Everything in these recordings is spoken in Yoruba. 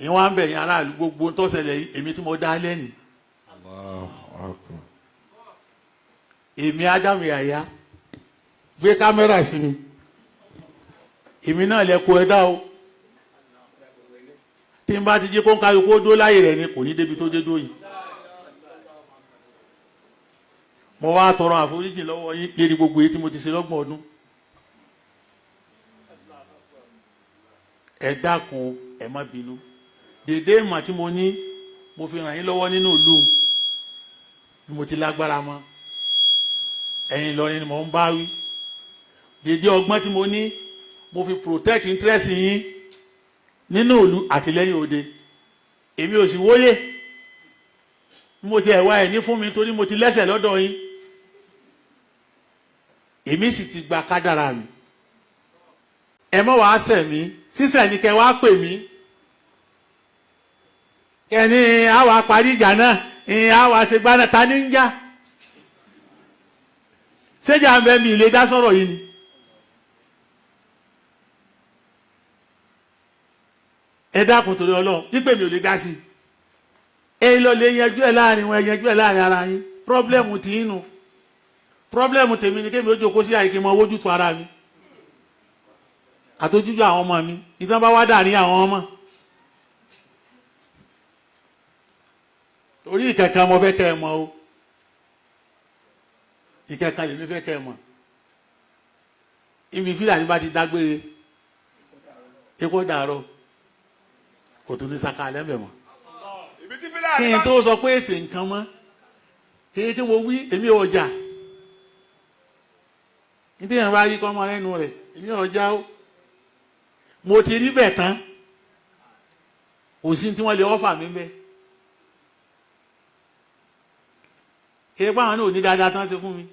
Ìyẹn wá ń bẹ̀ yín aráàlú, gbogbo tó ṣẹlẹ̀ yìí, èmi tí mo dá lẹ́nìí, èmi Ádámù Yàyà, gbé kámẹ́rà sí mi, èmi náà lẹ kó ẹ dá o. Tí n bá ti jí kó ń kárí kó dó láyè rẹ̀ ni, kò ní débi tó dé dó yìí. Mo wá tọrọ àforíjì lọ́wọ́ yín lérí gbogbo èyí tí mo ti ṣe lọ́gbọ̀n ọdún. Ẹ dákun, ẹ má bínú. Dèdè ìmọ̀ tí mo ní, mo fi ràn yín lọ́wọ́ nínú ìlú bí mo ti lágbára mọ́. Ẹ̀yin Ìlọrin ni mò ń bá wí. Dèdè ọgbọ́n tí mo ní, mo fi protect interest yín nínú ìlú àti lẹ́yìn òde. Èmi ò sì wóyè, mo ti ẹ̀wá ẹ̀ ní fún mi torí mo ti lẹ́sẹ̀ lọ́dọ̀ yín. Èmi sì ti gba kádàrà mi. Ẹ mọ́ wàá sẹ̀ mí sísẹ̀ ni kẹ wá pè mí, kẹ́ni àwa parí ìjà náà, ìyẹn àwa ṣe gbaná. Ta ní ń jà? Ṣéjà ń bẹ mi lè dá sọ̀rọ̀ yìí ni. Ẹ dákun torí Ọlọ́run, pípé mi ò lè dá sí i. Ẹ lọ lè yanjú ẹ láàrin wọn, ẹ yanjú ẹ láàrin ara yín. Problem tí ń nu, problem tèmi ni kémi ó jókòó sí àyíkí mọ owójútu ara mi àtójújú àwọn ọmọ mi, ìtàn bá wá dà ní àwọn ọmọ. Torí ìkẹ̀kẹ́ mo fẹ́ kẹ́ ẹ mọ̀ o, ìkẹ̀kẹ́ lèmi fẹ́ kẹ́ ẹ mọ̀. Ibi Fúlàní bá ti dágbére ekó dàrọ, kò tún ní saka lẹ́mẹ̀ mọ́. Kí n tó sọ pé èsì nǹkan mọ́, kí n tí mo wí, èmi ò jà. Ní tí yẹn bá yí kọ́ ọmọ rẹ́nu rẹ̀, èmi ò já o. Mo ti rí bẹ̀ tán, kò sí tí wọ́n lè ọ́fà mi bẹ́ẹ̀. Kí ẹ báwọn náà ò ní dáadáa tán ṣe fún mi,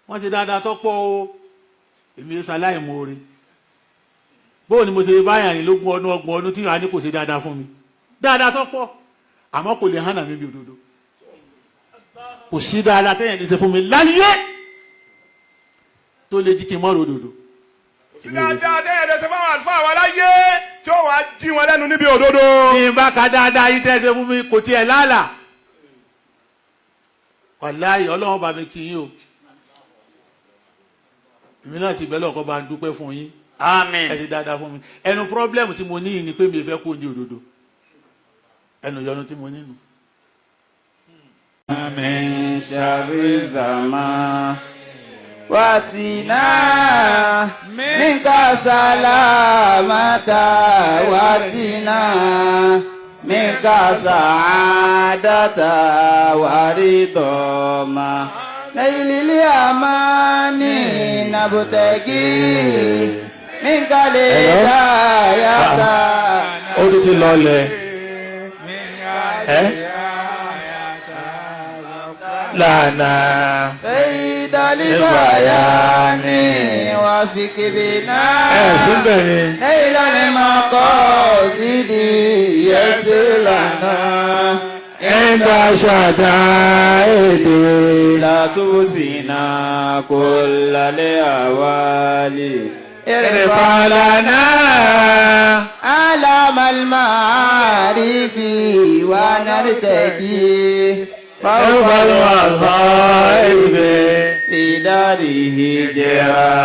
wọ́n ṣe dáadáa tó pọ̀ o. Èmi ò ṣaláì moore. Bóò ni mo ṣe báyà ní lógún ọdún, ọgbọ̀n ọdún tí ìhà ní kò ṣe dáadáa fún mi, dáadáa tó pọ̀, àmọ́ kò lè hànà mi bí òdodo. Kò sí dáadáa tẹ́yìn lè ṣe fún mi láyé tó lè jí kí n mọ́ òdodo. Kò sí dáadáa tẹ́yìn lè ṣe fún àwọn àlùfáà wa láyé tí ó wàá dí wọn lẹ́nu níbi òdodo. Bí n bá ka dáadáa yìí tẹ́ ṣe fún mi, kò tiẹ̀ lálà. Wàláyé, Ọlọ́run bá mi kí yín o. Èmi náà sì bẹ́ẹ̀ lọ́kọ́ bá ń dúpẹ́ fún yín. Àmín. Ẹ ti dáadáa fún mi. Ẹnu pírọ́blẹ́mù tí mo ní yìí ni pé mi fẹ́ kó ní òdodo. Ẹnu ìyọnu tí mo nínú. Min sharri zaman watina minka salamata watina minka sa'adata waridoma nailili amani nabutegi minka lidayata. Ó tún ti lọlẹ̀ ẹ́ lànà. Fẹ́yìndàlíbàyà ni wà fi kébé náà. Ẹ síbẹ̀ ni. Lẹ́yìnlá ni máa kọ́ sídi yẹ́sẹ̀ lànà. Ẹ̀ńdà ṣàdá èdè. Látúntìnà kò lálẹ́ àwálé. Ìrìnfàlànà. Alamalmaarifi wà nàrítẹ̀kì. Fáwọn في داره جرى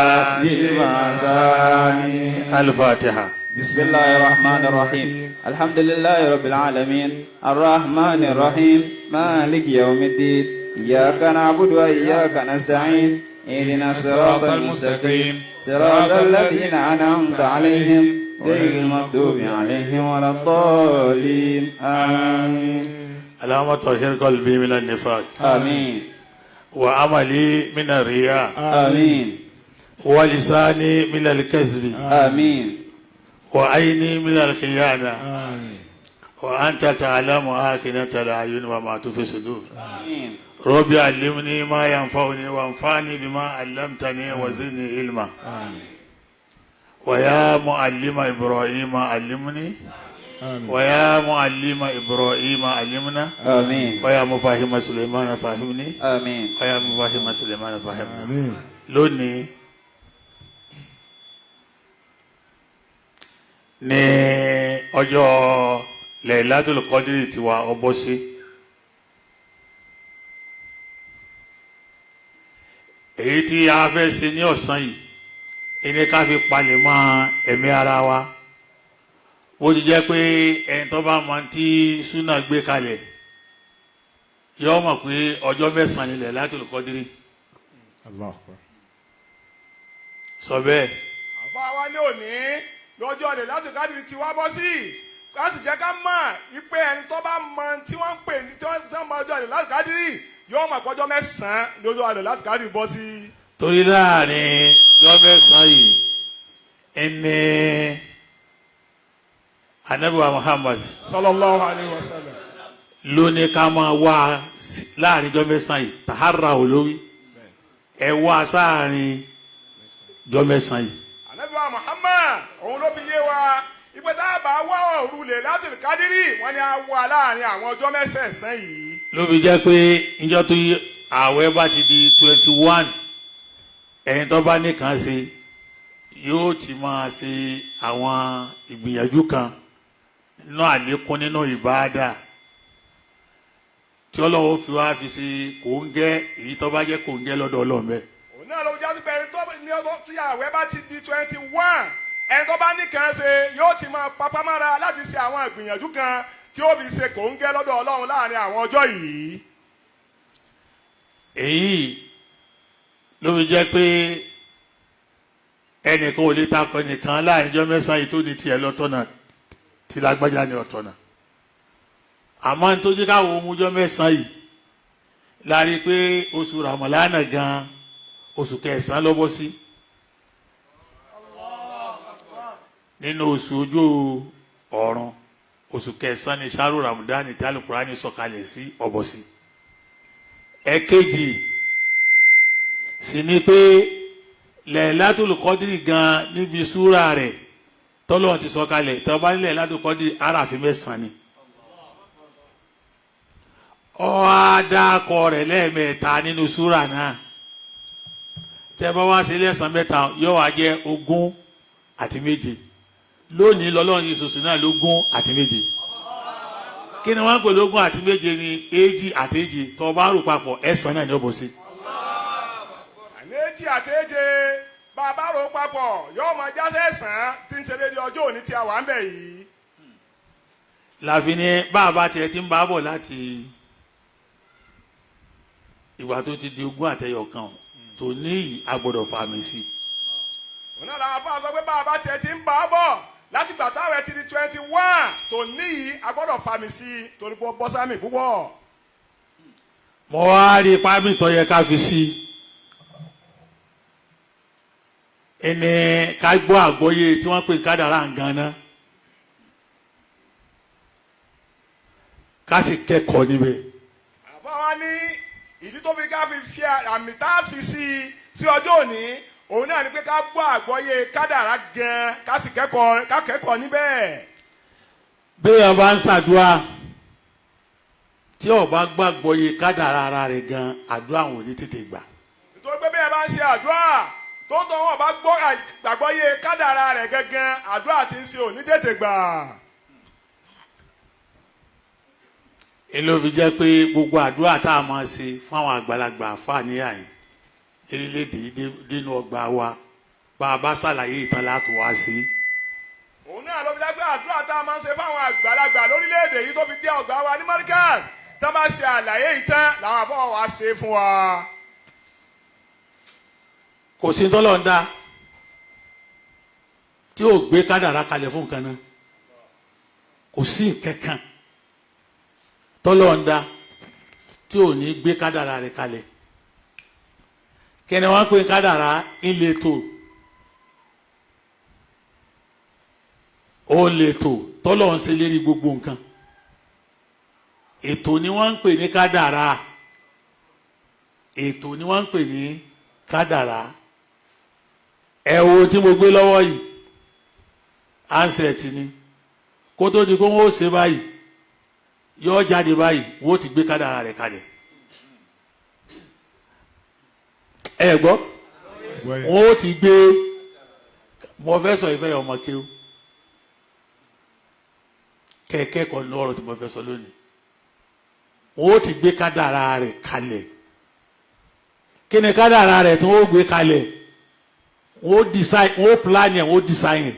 بالمساني. الفاتحة. بسم الله الرحمن الرحيم. الحمد لله رب العالمين، الرحمن الرحيم، مالك يوم الدين، إياك نعبد وإياك نستعين، اهدنا الصراط المستقيم، صراط الذين أنعمت عليهم، غير المغضوب عليهم ولا الضالين، آمين. اللهم طهر قلبي من النفاق. آمين. وعملي من الرياء. آمين. ولساني من الكذب. آمين. وعيني من الخيانة. آمين. وأنت تعلم آكنة الأعين وما تخفي الصدور. آمين. ربي علمني ما ينفعني وانفعني بما علمتني وزدني علما. آمين. ويا معلم إبراهيم علمني. آمين. ويا معلم إبراهيم علمنا. آمين. ويا مفهم سليمان فهمني. آمين. ويا مفهم سليمان فهمنا. آمين. Lónìí ní ọjọ́ Lailatul Qadri tiwa ọbọ̀ sí. Èyí tí a fẹ́ ṣe ní ọ̀sán yìí ẹni ká fi palẹ̀ mọ́ ẹ̀mí ara wa. Bó ti jẹ́ pé ẹni tó bá mọ tí súnà gbé kalẹ̀ yọ mọ̀ pé ọjọ́ 9 ni Lailatul Qadri. Sọ bẹ́ẹ̀. Àfa wa ní òní lọ́jọ́ Lailatul Qadri ti wá bọ́ sí, ká sì jẹ́ ká mọ̀ ipe ẹni tó bá mọ tí wọ́n ń pè ní tí wọ́n mọ ọjọ́ Lailatul Qadri yóò mọ̀ pọ́jọ́ 9 lọ́jọ́ Lailatul Qadri bọ́ sí. Torí láàrin ọjọ́ 9 yìí ẹni Ànábì wa Muhammad sallallahu alayhi wa sallam ló ní ká máa wá láàrin ọjọ́ 9 yìí, tàhárà olórí ẹ wá sáàrin ọjọ́ 9 yìí. Ànábì wa Muhammad òun ló fi yé wa ìpè tá a bá wá òru Lailatul Qadri wọ́n ní a wá láàrin àwọn ọjọ́ 9 yìí. Ló fi jẹ́ pé ìjọ tó yí ààwẹ̀ bá ti di 21, ẹni tó bá nìkan ṣe yóò ti máa ṣe àwọn ìgbìyànjú kan nínú àlékún nínú ìbáadà tí Ọlọ́run fi wá fi ṣe kòńgẹ́, èyí tó bá jẹ́ kòńgẹ́ lọ́dọ̀ Ọlọ́run bẹ́ẹ̀. Òun náà ló jásí pé ẹni tó ní ọjọ́ tí ààwẹ̀ bá ti di 21, ẹni tó bá nìkan ṣe yóò ti máa papámára láti ṣe àwọn ìgbìyànjú kan tí ó fi ṣe kòńgẹ́ lọ́dọ̀ Ọlọ́run láàrin àwọn ọjọ́ yìí. Èyí ló fi jẹ́ pé ẹnìkan ò lè takọ ẹnìkan láàrin ọjọ́ 9 yìí tó ní tiẹ̀ lọ́tọ̀nà tí lágbájá ní ọ̀tọ̀nà. Àmọ́ ní tó jẹ́ káwọn ohun ọjọ́ 9 yìí la rí pé oṣù Ramalana gan oṣù 9 ló bọ́ sí nínú oṣù ojú ọ̀run. Oṣù 9 ni ṣáàrù Ramadani tí Al-Qur'ani sọ̀kalẹ̀ sí ọ̀bọ̀ sí. Ẹ̀kejì sì ni pé Lailatul Qadri gan níbi súra rẹ̀ tọ́lọ́run ti sọ̀kalẹ̀, tó bá ní Lailatul Qadri aráàfin 9 ni. Ó wá dákọ rẹ̀ lẹ́ẹ̀mẹ́ta nínú súra náà. Tẹ́ bá wá sí lẹ́sàn 3 yóò wá jẹ́ 27. Lónìí lọ́lọ́run ní sòsò náà lógún àti méje. Kí ni wọ́n ń pè 27 ni 2 àti 7 tó bá rò papọ̀ ẹ̀sán náà ni ó bọ̀ sí. Àní 2 àti 7 bàbá rò papọ̀ yóò máa jásẹ̀ sàn tí ń ṣe déédéé ọjọ́ òní tí a wà ń bẹ̀ yìí. Láfi ní bàbá tiẹ̀ ti ń bá bọ̀ láti ìgbà tó ti di 21 tó ní yìí a gbọ́dọ̀ fàmì sí. Òun náà làwọn afọ sọ pé bàbá tiẹ̀ ti ń bá bọ̀ láti gbà táwọn ẹ ti di 21 tó ní yìí a gbọ́dọ̀ fàmì sí i torí pé ó bọ́ sámì púpọ̀. Mo wá rí pábì tó yẹ ká fi sí i. Ẹni ká gbọ́ àgbọ́yé tí wọ́n pè kádàrá ganan ká sì kẹ́kọ̀ọ́ níbẹ̀. Àbá wa ní ìdí tó fi ká fi fi àmì tá a fi sí i sí ọjọ́ òní òun náà ni pé ká gbọ́ àgbọ́yé kádàrá gan ká sì kẹ́kọ̀ọ́ ká kẹ́kọ̀ọ́ níbẹ̀. Béèyàn bá ń ṣàdúrà tí ó bá gbàgbọ́yé kádàrá ara rẹ̀ gan àdúrà wọn ò ní tètè gbà. Nítorí pé bẹ́ẹ̀ bá ń ṣe àdúrà tó tọ́ wọn bá gbọ́ àgbọ́yé kádàrá rẹ̀ gangan àdúrà tí ń ṣe ò ní tètè gbà. Èló fi jẹ́ pé gbogbo àdúrà tá a máa ṣe fún àwọn àgbàlagbà àfààní àyìn elédè nínú ọgbà wa bá a bá ṣàlàyé ìtàn láti wá sí. Òun náà ló fi jẹ́ pé àdúrà tá a máa ń ṣe fáwọn àgbàlagbà lórílẹ̀‐èdè yìí tó fi dé ọgbà wa ní Markaz tá a bá ṣe àlàyé ìtàn làwọn àbọ̀ wa ṣe fún wa. Kò sí tọ́lọ̀ ń dá tí ò gbé kádàrá kalẹ̀ fún nǹkan náà, kò sí nǹkan kan tọ́lọ̀ ń dá tí ò ní gbé kádàrá rẹ̀ kalẹ̀. Kí ni wọ́n pè kádàrá? Ìletò ó letò tọ́lọ̀ ń ṣe lérí gbogbo nǹkan. Ètò ni wọ́n ń pè ní kádàrá, ètò ni wọ́n ń pè ní kádàrá. Ẹ wo tí mo gbé lọ́wọ́ yìí, ansẹ̀tì ni. Kó tó di kó wọ́n ó ṣe báyìí yóò jáde báyìí, wọ́n ó ti gbé kádàrá rẹ̀ kalẹ̀. Ẹ gbọ́, wọ́n ó ti gbé. Mo fẹ́ sọ ìfẹ́ ọmọ kéwú. Kẹ́kẹ́kọ̀ọ́ ní ọ̀rọ̀ tí mo fẹ́ sọ lónìí. Wọ́n ó ti gbé kádàrá rẹ̀ kalẹ̀. Kí ni kádàrá rẹ̀ tí wọ́n ó gbé kalẹ̀? Wọ́n ó design, wọ́n ó plan ẹ̀, wọ́n ó design ẹ̀.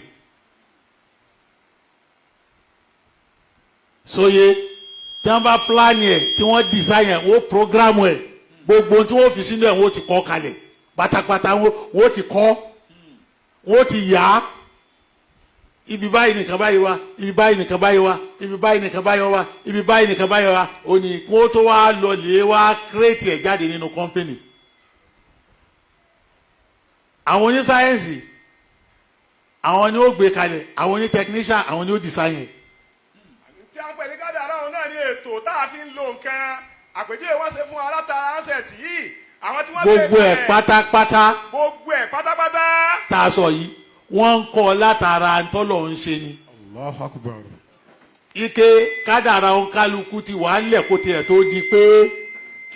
Sóye tí wọ́n bá plan ẹ̀, tí wọ́n design ẹ̀, wọ́n ó program ẹ̀, gbogbo tí wọ́n fi sínú ẹ̀, wọ́n ó ti kọ́ kalẹ̀ pátápátá. Wọ́n ó ti kọ́, wọ́n ó ti yà á. Ibi báyìí nìkan báyìí wá, ibi báyìí nìkan báyìí wá, ibi báyìí nìkan báyìí wá, ibi báyìí nìkan báyìí wá. Ó ní kó tó wá lọ lè wá kírètì ẹ̀ jáde nínú kọ́ńpìnì. Àwọn onísáyẹ́ǹsì, àwọn ni ó gbé kalẹ̀. Àwọn oní technician, àwọn ni ó design ẹ̀. Tí a ń pè ní kádàrá òun náà ní ètò tá a fi ń lo nǹkan. Àpèjúwe wọn ṣe fún alátara ansẹ̀tì yìí, àwọn tí wọ́n Gbogbo ẹ̀ pátápátá, gbogbo ẹ̀ pátápátá tá a sọ yìí, wọ́n ń kọ́ látara ntọ́lọ̀ ń ṣe ni. Allahu Akbar. Ike kádàrá òǹkálukú ti wà ńlẹ̀ kó tiẹ̀ tó di pé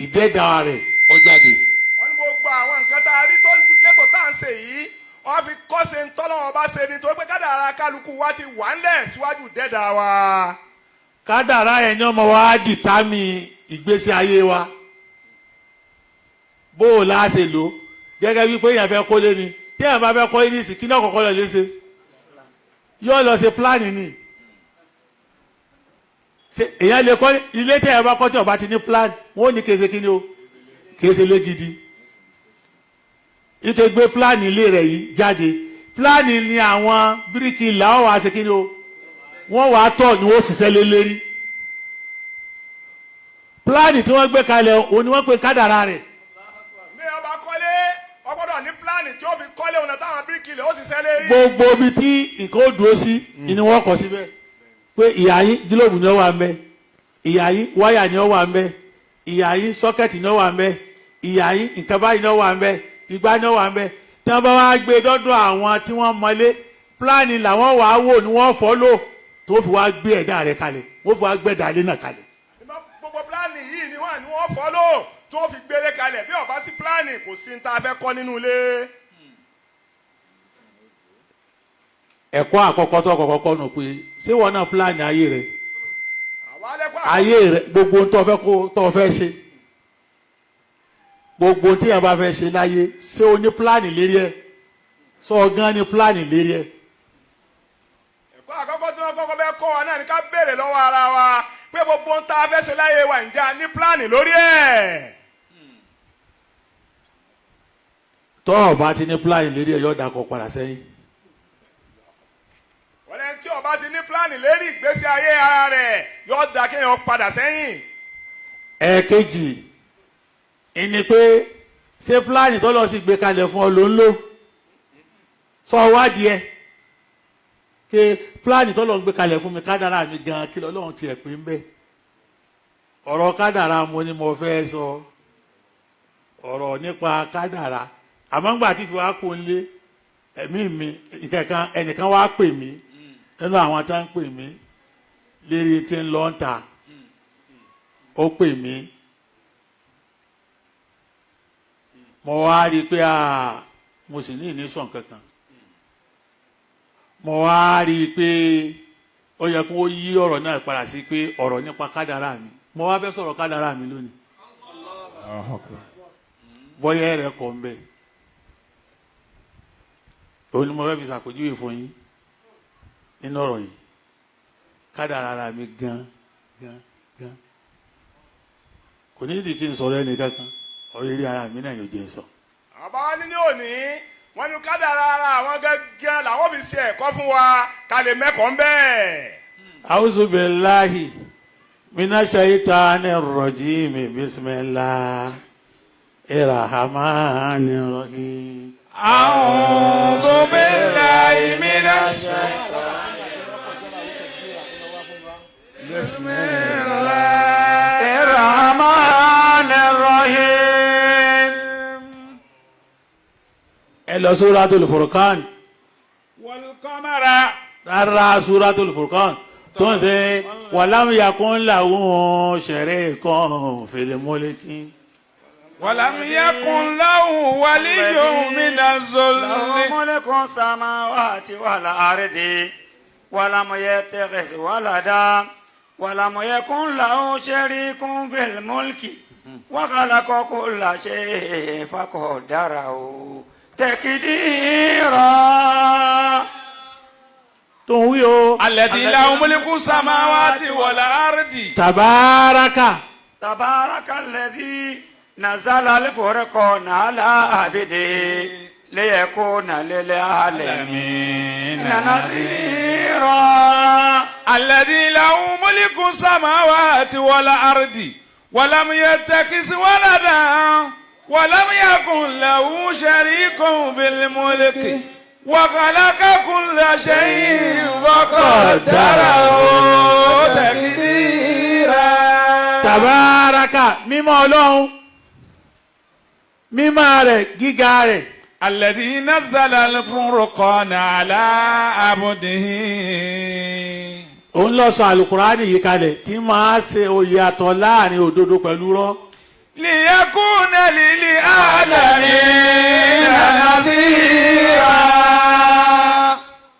ìdẹ́dà rẹ̀ ó jáde. Wọ́n ní gbogbo àwọn nǹkan tá a rí tó lẹ́tọ̀ tá à ń ṣe yìí, wọ́n fi kọ́ ṣe ń tọ́lọ́wọ́n bá ṣe ni, tó pé kádàrá kálukú wa ti wà ńlẹ̀ síwájú dẹ́dà wa. Kádàrá yẹn ni ọmọ wa dìtámì ìgbésí ayé wa, bó o la ṣe lò. Gẹ́gẹ́ bí pé èèyàn fẹ́ kólé ni, tí èèyàn bá fẹ́ kọ́lé ní ìsìn, kí náà kọ́kọ́ lọ lè ṣe? Yóò lọ ṣe plan ni. Ṣe èèyàn lè kọ́ ilé? Tí èèyàn bá kọ́ tí ó bá ti ní plan, wọ́n ò ní kése kí ni o, kése lé gidi. Ike gbé plan ilé rẹ̀ yìí jáde, plan ni àwọn bíríkìlà ọ̀ wá ṣe kí ni o, wọ́n wàá tọ̀ ni wọ́n ṣiṣẹ́ lé lérí. Plan tí wọ́n gbé kalẹ̀, òun ni wọ́n pè kádàrá rẹ̀. Bí ọba kọ́lé, ó gbọ́dọ̀ ní plan tí ó fi kọ́lé òun náà táwọn bíríkìlì ó ṣiṣẹ́ lérí. Gbogbo ibi tí nǹkan ó dúró sí ni wọ́n kọ síbẹ̀ pé ìyá yín, gílòbù ni ó wà ń bẹ, ìyá yín, wáyà ni ó wà ń bẹ, ìyá yín, socket ni ó wà ń bẹ, ìyá yín, nǹkan báyìí ni ó wà ń bẹ, ìgbà ni ó wà ń bẹ. Tí wọ́n bá wá gbé dọ́dọ̀ àwọn tí wọ́n mọlé, plan làwọn wàá wò ni wọ́n follow tó fi wá gbé ẹ̀dá rẹ̀ kalẹ̀, wọ́n fi wá gbé ẹ̀dá ilé náà kalẹ̀. Gbogbo plan yìí ni wọ́n follow tó fi gbélé kalẹ̀. Bí ó bá sí plan, kò sí ní ta fẹ́ kọ́ nínú ilé. Ẹ̀kọ́ àkọ́kọ́ tó kọ́kọ́ kọ́ nù pé ṣé wọn náà plan ayé rẹ̀? Àwọn alẹ́kọ̀ọ́ Ayé rẹ̀, gbogbo tó fẹ́ kó tó fẹ́ ṣe, gbogbo tí yẹn bá fẹ́ ṣe láyé, ṣé o ní plan lérí ẹ̀? Sọ gan ní plan lérí ẹ̀? Ẹ̀kọ́ àkọ́kọ́ tí wọ́n kọ́kọ́ fẹ́ kọ́ wa náà ni ká béèrè lọ́wọ́ ara wa pé gbogbo ń ta fẹ́ ṣe láyé wa, ǹjẹ́ a ní plan lórí ẹ̀? Tọ́ ọ bá ti ní plan lérí ẹ̀, yóò dà kọ́ padà sẹ́yìn. Wọ́n lẹ́ni tí ó bá ti ní plan lérí ìgbésí ayé ara rẹ̀, yóò dà kéèyàn padà sẹ́yìn. Ẹ̀ẹ̀kejì ìní pé ṣé plan tó lọ sí gbé kalẹ̀ fún ọ ló ń lò? Sọ wádìí ẹ ké plan tó lọ ń gbé kalẹ̀ fún mi, kádàrá mi gan, kí lọ́lọ́run tiẹ̀ pé ń bẹ́. Ọ̀rọ̀ kádàrá mo ní mo fẹ́ sọ ọ̀rọ̀ nípa kádàrá, àmọ́ ńgbà tí fi wá kó ń lé ẹ̀mí mi ìkẹ̀kan, ẹnìkan wá pè mí nínú àwọn tó ń pè mí lérí tí ń lọ ń ta. Ó pè mí, mo wá rí i pé mo sì ní ìnísàn kankan. Mo wá rí i pé ó yẹ kó yí ọ̀rọ̀ náà padà sí pé ọ̀rọ̀ nípa kádàrá mi. Mo wá fẹ́ sọ̀rọ̀ kádàrá mi lónìí, bọ́yá rẹ̀ kọ̀ ń bẹ̀. Òun ni mo fẹ́ fi ṣàpèjúwe fún yín nínú ọ̀rọ̀ yìí, kádàrá ara mi gan gan gan. Kò ní ìdí kí n sọ̀rọ̀ ẹnì kankan, ọ̀rọ̀ eré ara mi náà yóò jẹ́ sọ. Àbá wa ní ní òní, wọ́n ní kádàrá ara àwọn gẹ́gẹ́ làwọn fi ṣe ẹ̀kọ́ fún wa ká lè mẹ́kọ̀ọ́ ń bẹ́ẹ̀. A'udhu billahi minash shaitani rrajim, bismillahir rahmanir rahim. أعوذ بالله من الشيطان، بسم الله الرحمن الرحيم. Ẹ lọ Suratul Furqan. والقمر Rárá, Suratul Furqan tó ń ṣe walam yakun lahu sharikun fil mulki. ولم يكن له ولي من له الذل ملك السماوات والأرض. ولم يتخذ ولدا ولم يكن له شريك في الملك وخلق كل شيء فقدره تقديرا. Tó ń wí o. الذي له ملك السماوات والأرض. تبارك. تبارك الذي نزل الفرقان على عبده ليكون للعالمين نذيرا. الذي له ملك السماوات والأرض ولم يتخذ ولدا ولم يكن له شريك في الملك وخلق كل شيء فقدره تقديرا. تبارك, mímọ́ Ọlọ́run, mímọ́ rẹ̀, gíga rẹ̀. الذي نزل الفرقان على عبده. Òun lọ sọ àlùkùránì yìí kalẹ̀ tí máa ṣe òye àtọ̀ láàrin òdodo pẹ̀lú rọ́. ليكون للعالمين نذيرا.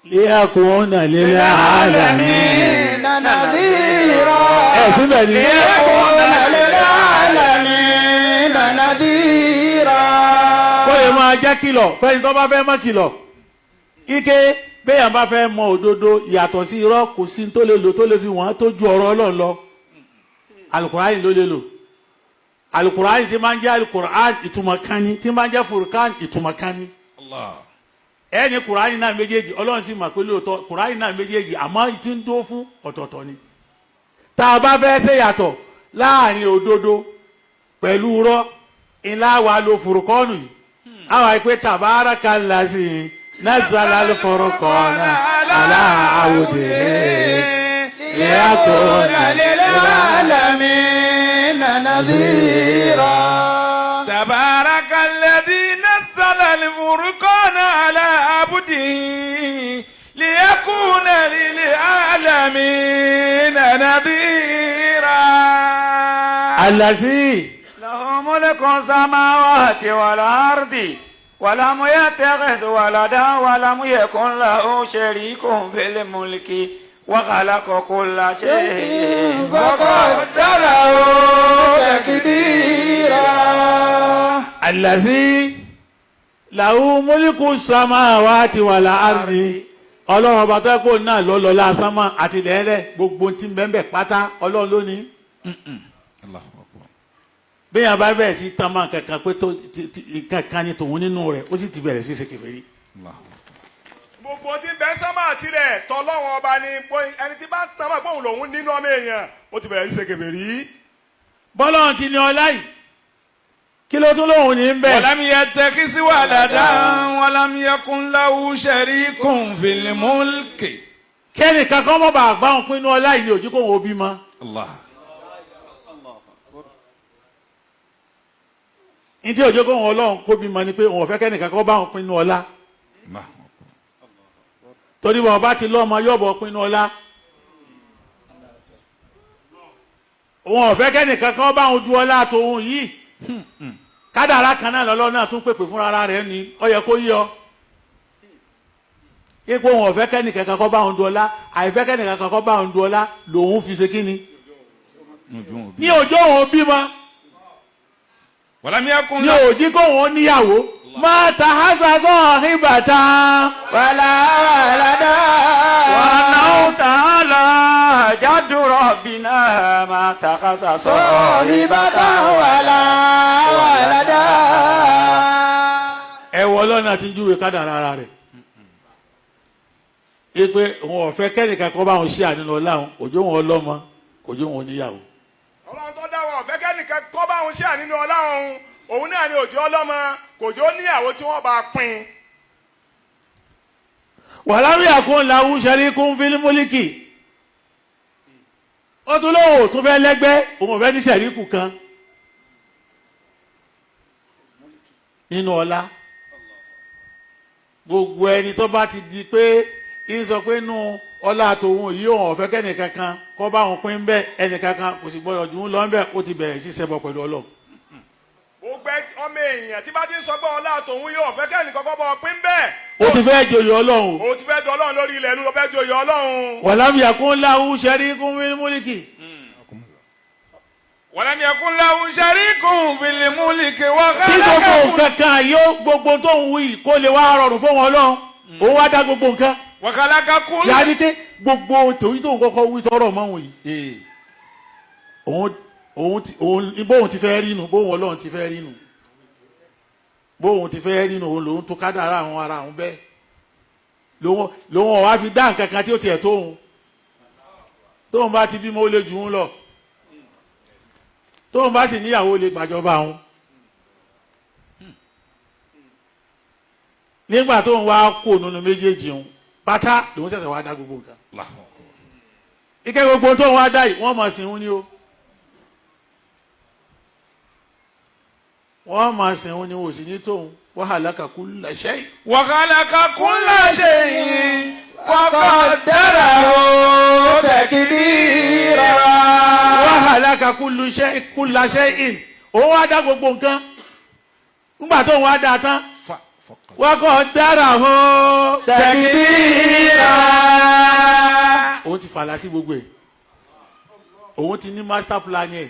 ليكون للعالمين نذيرا. Ẹ̀ síbẹ̀ ni. ليكون للعالمين نذيرا. Kó lè máa jẹ́ kìlọ̀ fẹ́ni tó bá fẹ́ mọ̀ kìlọ̀ ike béèyàn bá fẹ́ mọ òdodo yàtọ̀ sí irọ́, kò sí tó lè lò tó lè fi wọ́n tó ju ọ̀rọ̀ Ọlọ́run lọ. Alukurani ló lè lò. Alukurani tí máa ń jẹ́ alukurani, ìtumọ̀ kan ní, tí máa ń jẹ́ furukan, ìtumọ̀ kan ní. Ẹni kurani náà méjèèjì, Ọlọ́run sì mọ̀ pé lóòótọ́ kurani náà méjèèjì, àmọ́ tí ń dó fún ọ̀tọ̀ọ̀tọ̀ ni. Tá a bá fẹ́ ṣe yàtọ̀ láàrin òdodo pẹ̀lú irọ́ ńlá wa lo furukọ́nù yìí, àwọn àìpé تبارك الذي نزل الفرقان على عبده ليكون للعالمين نذيرا. تبارك الذي نزل الفرقان على عبده ليكون للعالمين نذيرا. الذي له ملك السماوات والأرض ولم يتخذ ولدا ولم يكن له شريك في الملك وخلق كل شيء فقدره تقديرا. الذي له ملك السماوات والأرض. Ọlọ́run ọba tó kó náà ló lọ́lá sánmà àti lẹ́lẹ̀, gbogbo tí ń bẹ́ẹ̀ bẹ́ẹ̀ pátá, Ọlọ́run ló ní. Bẹ́ẹ̀ bá bẹ̀rẹ̀ sí tán máa kankan pé tó kankan ni tòun nínú rẹ̀, ó sì ti bẹ̀rẹ̀ sí ṣe kèfèrí. Gbogbo tí ń bẹ sánmà àtilẹ̀ tọ́lọ́wọ́n ọba ni. Ẹni tí bá ń tan máa gbóhùn lòun nínú ọmọ èèyàn, ó ti bẹ̀rẹ̀ sí ṣe kèfèrí. Bọ́lọ́run ti ní ọlá yìí, kí ló tún lóhùn ní bẹ́ẹ̀? ولم يتخذ ولدا ولم يكن له شريك في الملك. Kẹ́nì kankan mọ̀ bá gbá òun pinnu ọlá yìí ní òjú kóhun òbí mọ́. الله. Ní tí òjò kóhun Ọlọ́run kó bímọ ni pé òun ò fẹ́ kẹ́nì kankan bá òun pinnu ọlá, torí wọn bá ti lọ́mọ yọ̀bọ̀ pinnu ọlá. Òun ò fẹ́ kẹ́nì kankan bá òun du ọlá tòun yìí. Kádàrá kan náà lọ́lọ́ náà tún pèpè fúnra ara rẹ̀ ni ó yẹ kó yí ọ ipò. Òun ò fẹ́ kẹ́nì kankan kọ́ bá òun du ọlá, àìfẹ́ kẹ́nì kankan kọ́ bá òun du ọlá lòun fi ṣe kíni ní òjò òun bímọ ولم يكن ní له òjì kóhun níyàwó ما اتخذ صاحبة ولا ولدا. وأنه تعالى جد ربنا ما اتخذ صاحبة ولا ولدا. Ẹ wọ ọlọ́run àti júwe kádàrá ara rẹ̀ ipe òun ọ̀fẹ́ kẹ́nìkan kọ́ bá òun ṣe ànínú ọlá òun, kò jó wọn ọlọ́mọ, kò jó wọn oníyàwó. Ọlọ́run tó dá wọn ọ̀fẹ́ kẹ́nìkan kọ́ bá òun ṣe ànínú ọlá òun, òun náà ni òjò ọlọ́mọ, kò jó níyàwó tí wọ́n bá pín. ولم يكن له شريك في الملك. Ó tún lóun ò tún fẹ́ lẹ́gbẹ́, òun ò fẹ́ ní ṣẹ̀ríkù kan nínú ọlá. Gbogbo ẹni tó bá ti di pé ń sọ pé nú ọlá tòun yìí, òun ọ̀fẹ́ kẹ́nìkan kan kọ́ bá òun pín bẹ́ẹ̀, ẹnìkan kan kò sì gbọ́dọ̀ jù ú lọ bẹ́ẹ̀, ó ti bẹ̀rẹ̀ sí ṣẹbọ pẹ̀lú Ọlọ́run. Gbogbo Gbogbo ọmọ èèyàn tí bá ti ń sọ pé ọlá tòun yóò fẹ́ kẹ́ni kọ́kọ́ bọ́ pín bẹ́ẹ̀. O ti fẹ́ joyè Ọlọ́run. O ti fẹ́ dọ Ọlọ́run lórí ilẹ̀ ẹnu ló fẹ́ joyè Ọlọ́run. Walam yakun lahu sharikun fil mulki. ولم يكن له شريك في الملك Tí gbogbo وخلق nǹkan kan yóò gbogbo tó ń wí kó lè wá rọrùn fún wọn Ọlọ́run, òun wá dá gbogbo nǹkan. وخلق كل Yàrá ké gbogbo tòun tó ń kọ́kọ́ wí tọrọ mọ́ òun yìí, òun òun ti òun bóun ti fẹ́ rí nu, bóun Ọlọ́run ti fẹ́ rí nu, bóun ti fẹ́ rí nu, òun lòun tó kádàrá àwọn ara òun bẹ́ẹ̀ lòun ọ̀wá fi dá nǹkan kan tí ó tiẹ̀ tóun tóun bá ti bímọ ó lè jù ú lọ, tóun bá sì níyàwó ó lè gbàjọba òun. Nígbà tóun wá kó nínú méjèèjì òun pátá, lòun ṣẹ̀ṣẹ̀ wá dá gbogbo nǹkan ike. Gbogbo tóun wá dá yìí, wọ́n mọ̀ sí òun ni o, wọ́n mọ̀ sí òun ni wò sí ní tóun wa halaka kulla shay. وخلق كل شيء فقدره تقديرا. Wa halaka kullu shay, kulla shay'in, òun wá dá gbogbo nǹkan. Nígbà tóun wá dá tán, wa qaddarahu تقديرا. Òun ti fàlà sí gbogbo ẹ̀, òun ti ní master plan yẹn.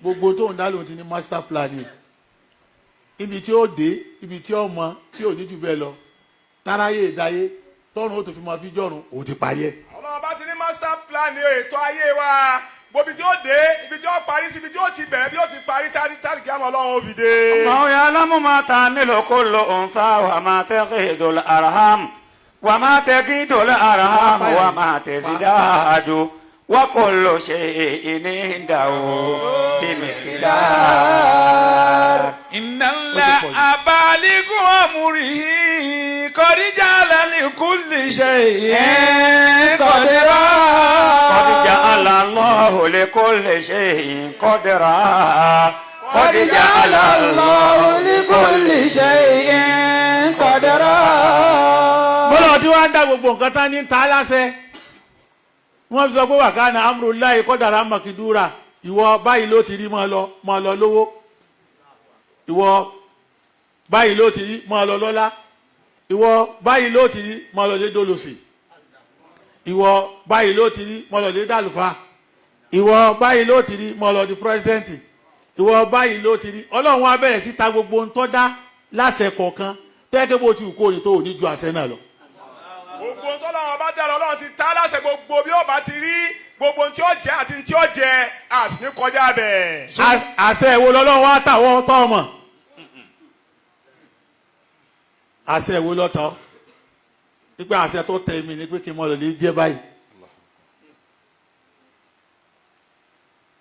Gbogbo tóun dá lòun ti ní master plan yẹn, ibi tí ó dé, ibi tí ó mọ, tí ò ní jù bẹ́ẹ̀ lọ, táráyé ìdáyé tọrùn ó tó fi máa fi jọrùn, òun ti parí ẹ̀. Ọlọ́run bá ti ní master plan ètò ayé wa, gbogbo ibi tí ó dé, ibi tí ó parí sí, ibi tí ó ti bẹ̀rẹ̀, bí ó ti parí, tárí tárí kí á mọ Ọlọ́run ó fi dé. الله يعلم ما تعمل كل أنثى وما تغيض الأرحام وما تغيض الأرحام وما تزداد وكل شيء عنده بمقدار. إن الله بالغ أمره قد جعل لكل شيء قدرا. قد جعل الله لكل شيء قدرا. قد جعل الله لكل شيء قدرا. Bọ́lá tí wọ́n á dá gbogbo nǹkan tán ní ta láṣẹ, wọ́n fi sọ pé وكان أمر الله قدرا مقدورا. Ìwọ báyìí ló ti rí, máa lọ, máa lọ lówó. Ìwọ báyìí ló ti rí, máa lọ lọ́lá. Ìwọ báyìí ló ti rí, máa lọ lé dólòsì. Ìwọ báyìí ló ti rí, máa lọ lé dàlùfà. Ìwọ báyìí ló ti rí, máa lọ di president. Ìwọ báyìí ló ti rí. Ọlọ́run á bẹ̀rẹ̀ sí ta gbogbo ń tọ́ dá láṣẹ kọ̀ọ̀kan tẹ́kẹ́ bó ti wù kó ní tó ò ní ju àṣẹ náà lọ. Gbogbo ohun tọ́lọ́run bá dára, Ọlọ́run ti ta láṣẹ gbogbo bí ó bá ti rí, gbogbo ohun tí ó jẹ́ àti tí ó jẹ àti ní kọjá bẹ̀. Àṣẹ ìwo lọ́lọ́run wá tàwọ́ tọ́ ọmọ? Àṣẹ ìwo lọ́tọ̀ pípẹ́? Àṣẹ tó tẹ mi ni pé kí n mọ lọ lè jẹ́ báyìí.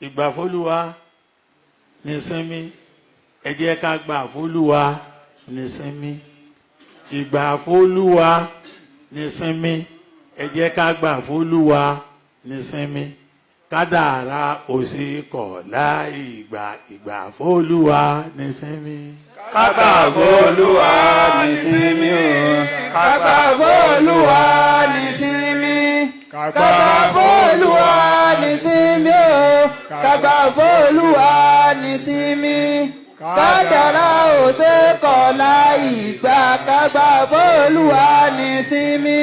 Ìgbà fólúwa ní sinmi, ẹ jẹ́ ká gbà fólúwa ní sinmi. Ìgbà fólúwa ní sinmi, ẹ jẹ́ ká gbà fólúwa ní sinmi. Kádàrá òsì kọ̀ láì gbà, ìgbà fólúwa ní sinmi. Kágbà Fólúwa ní sinmi o. Kágbà fólúwa ní sinmi. Kágbà fólúwa ní sinmi o. Kágbà fólúwa ní sinmi. Kádàrá ò ṣe kọ̀ láì gbà, kágbà fólúwa ní sinmi.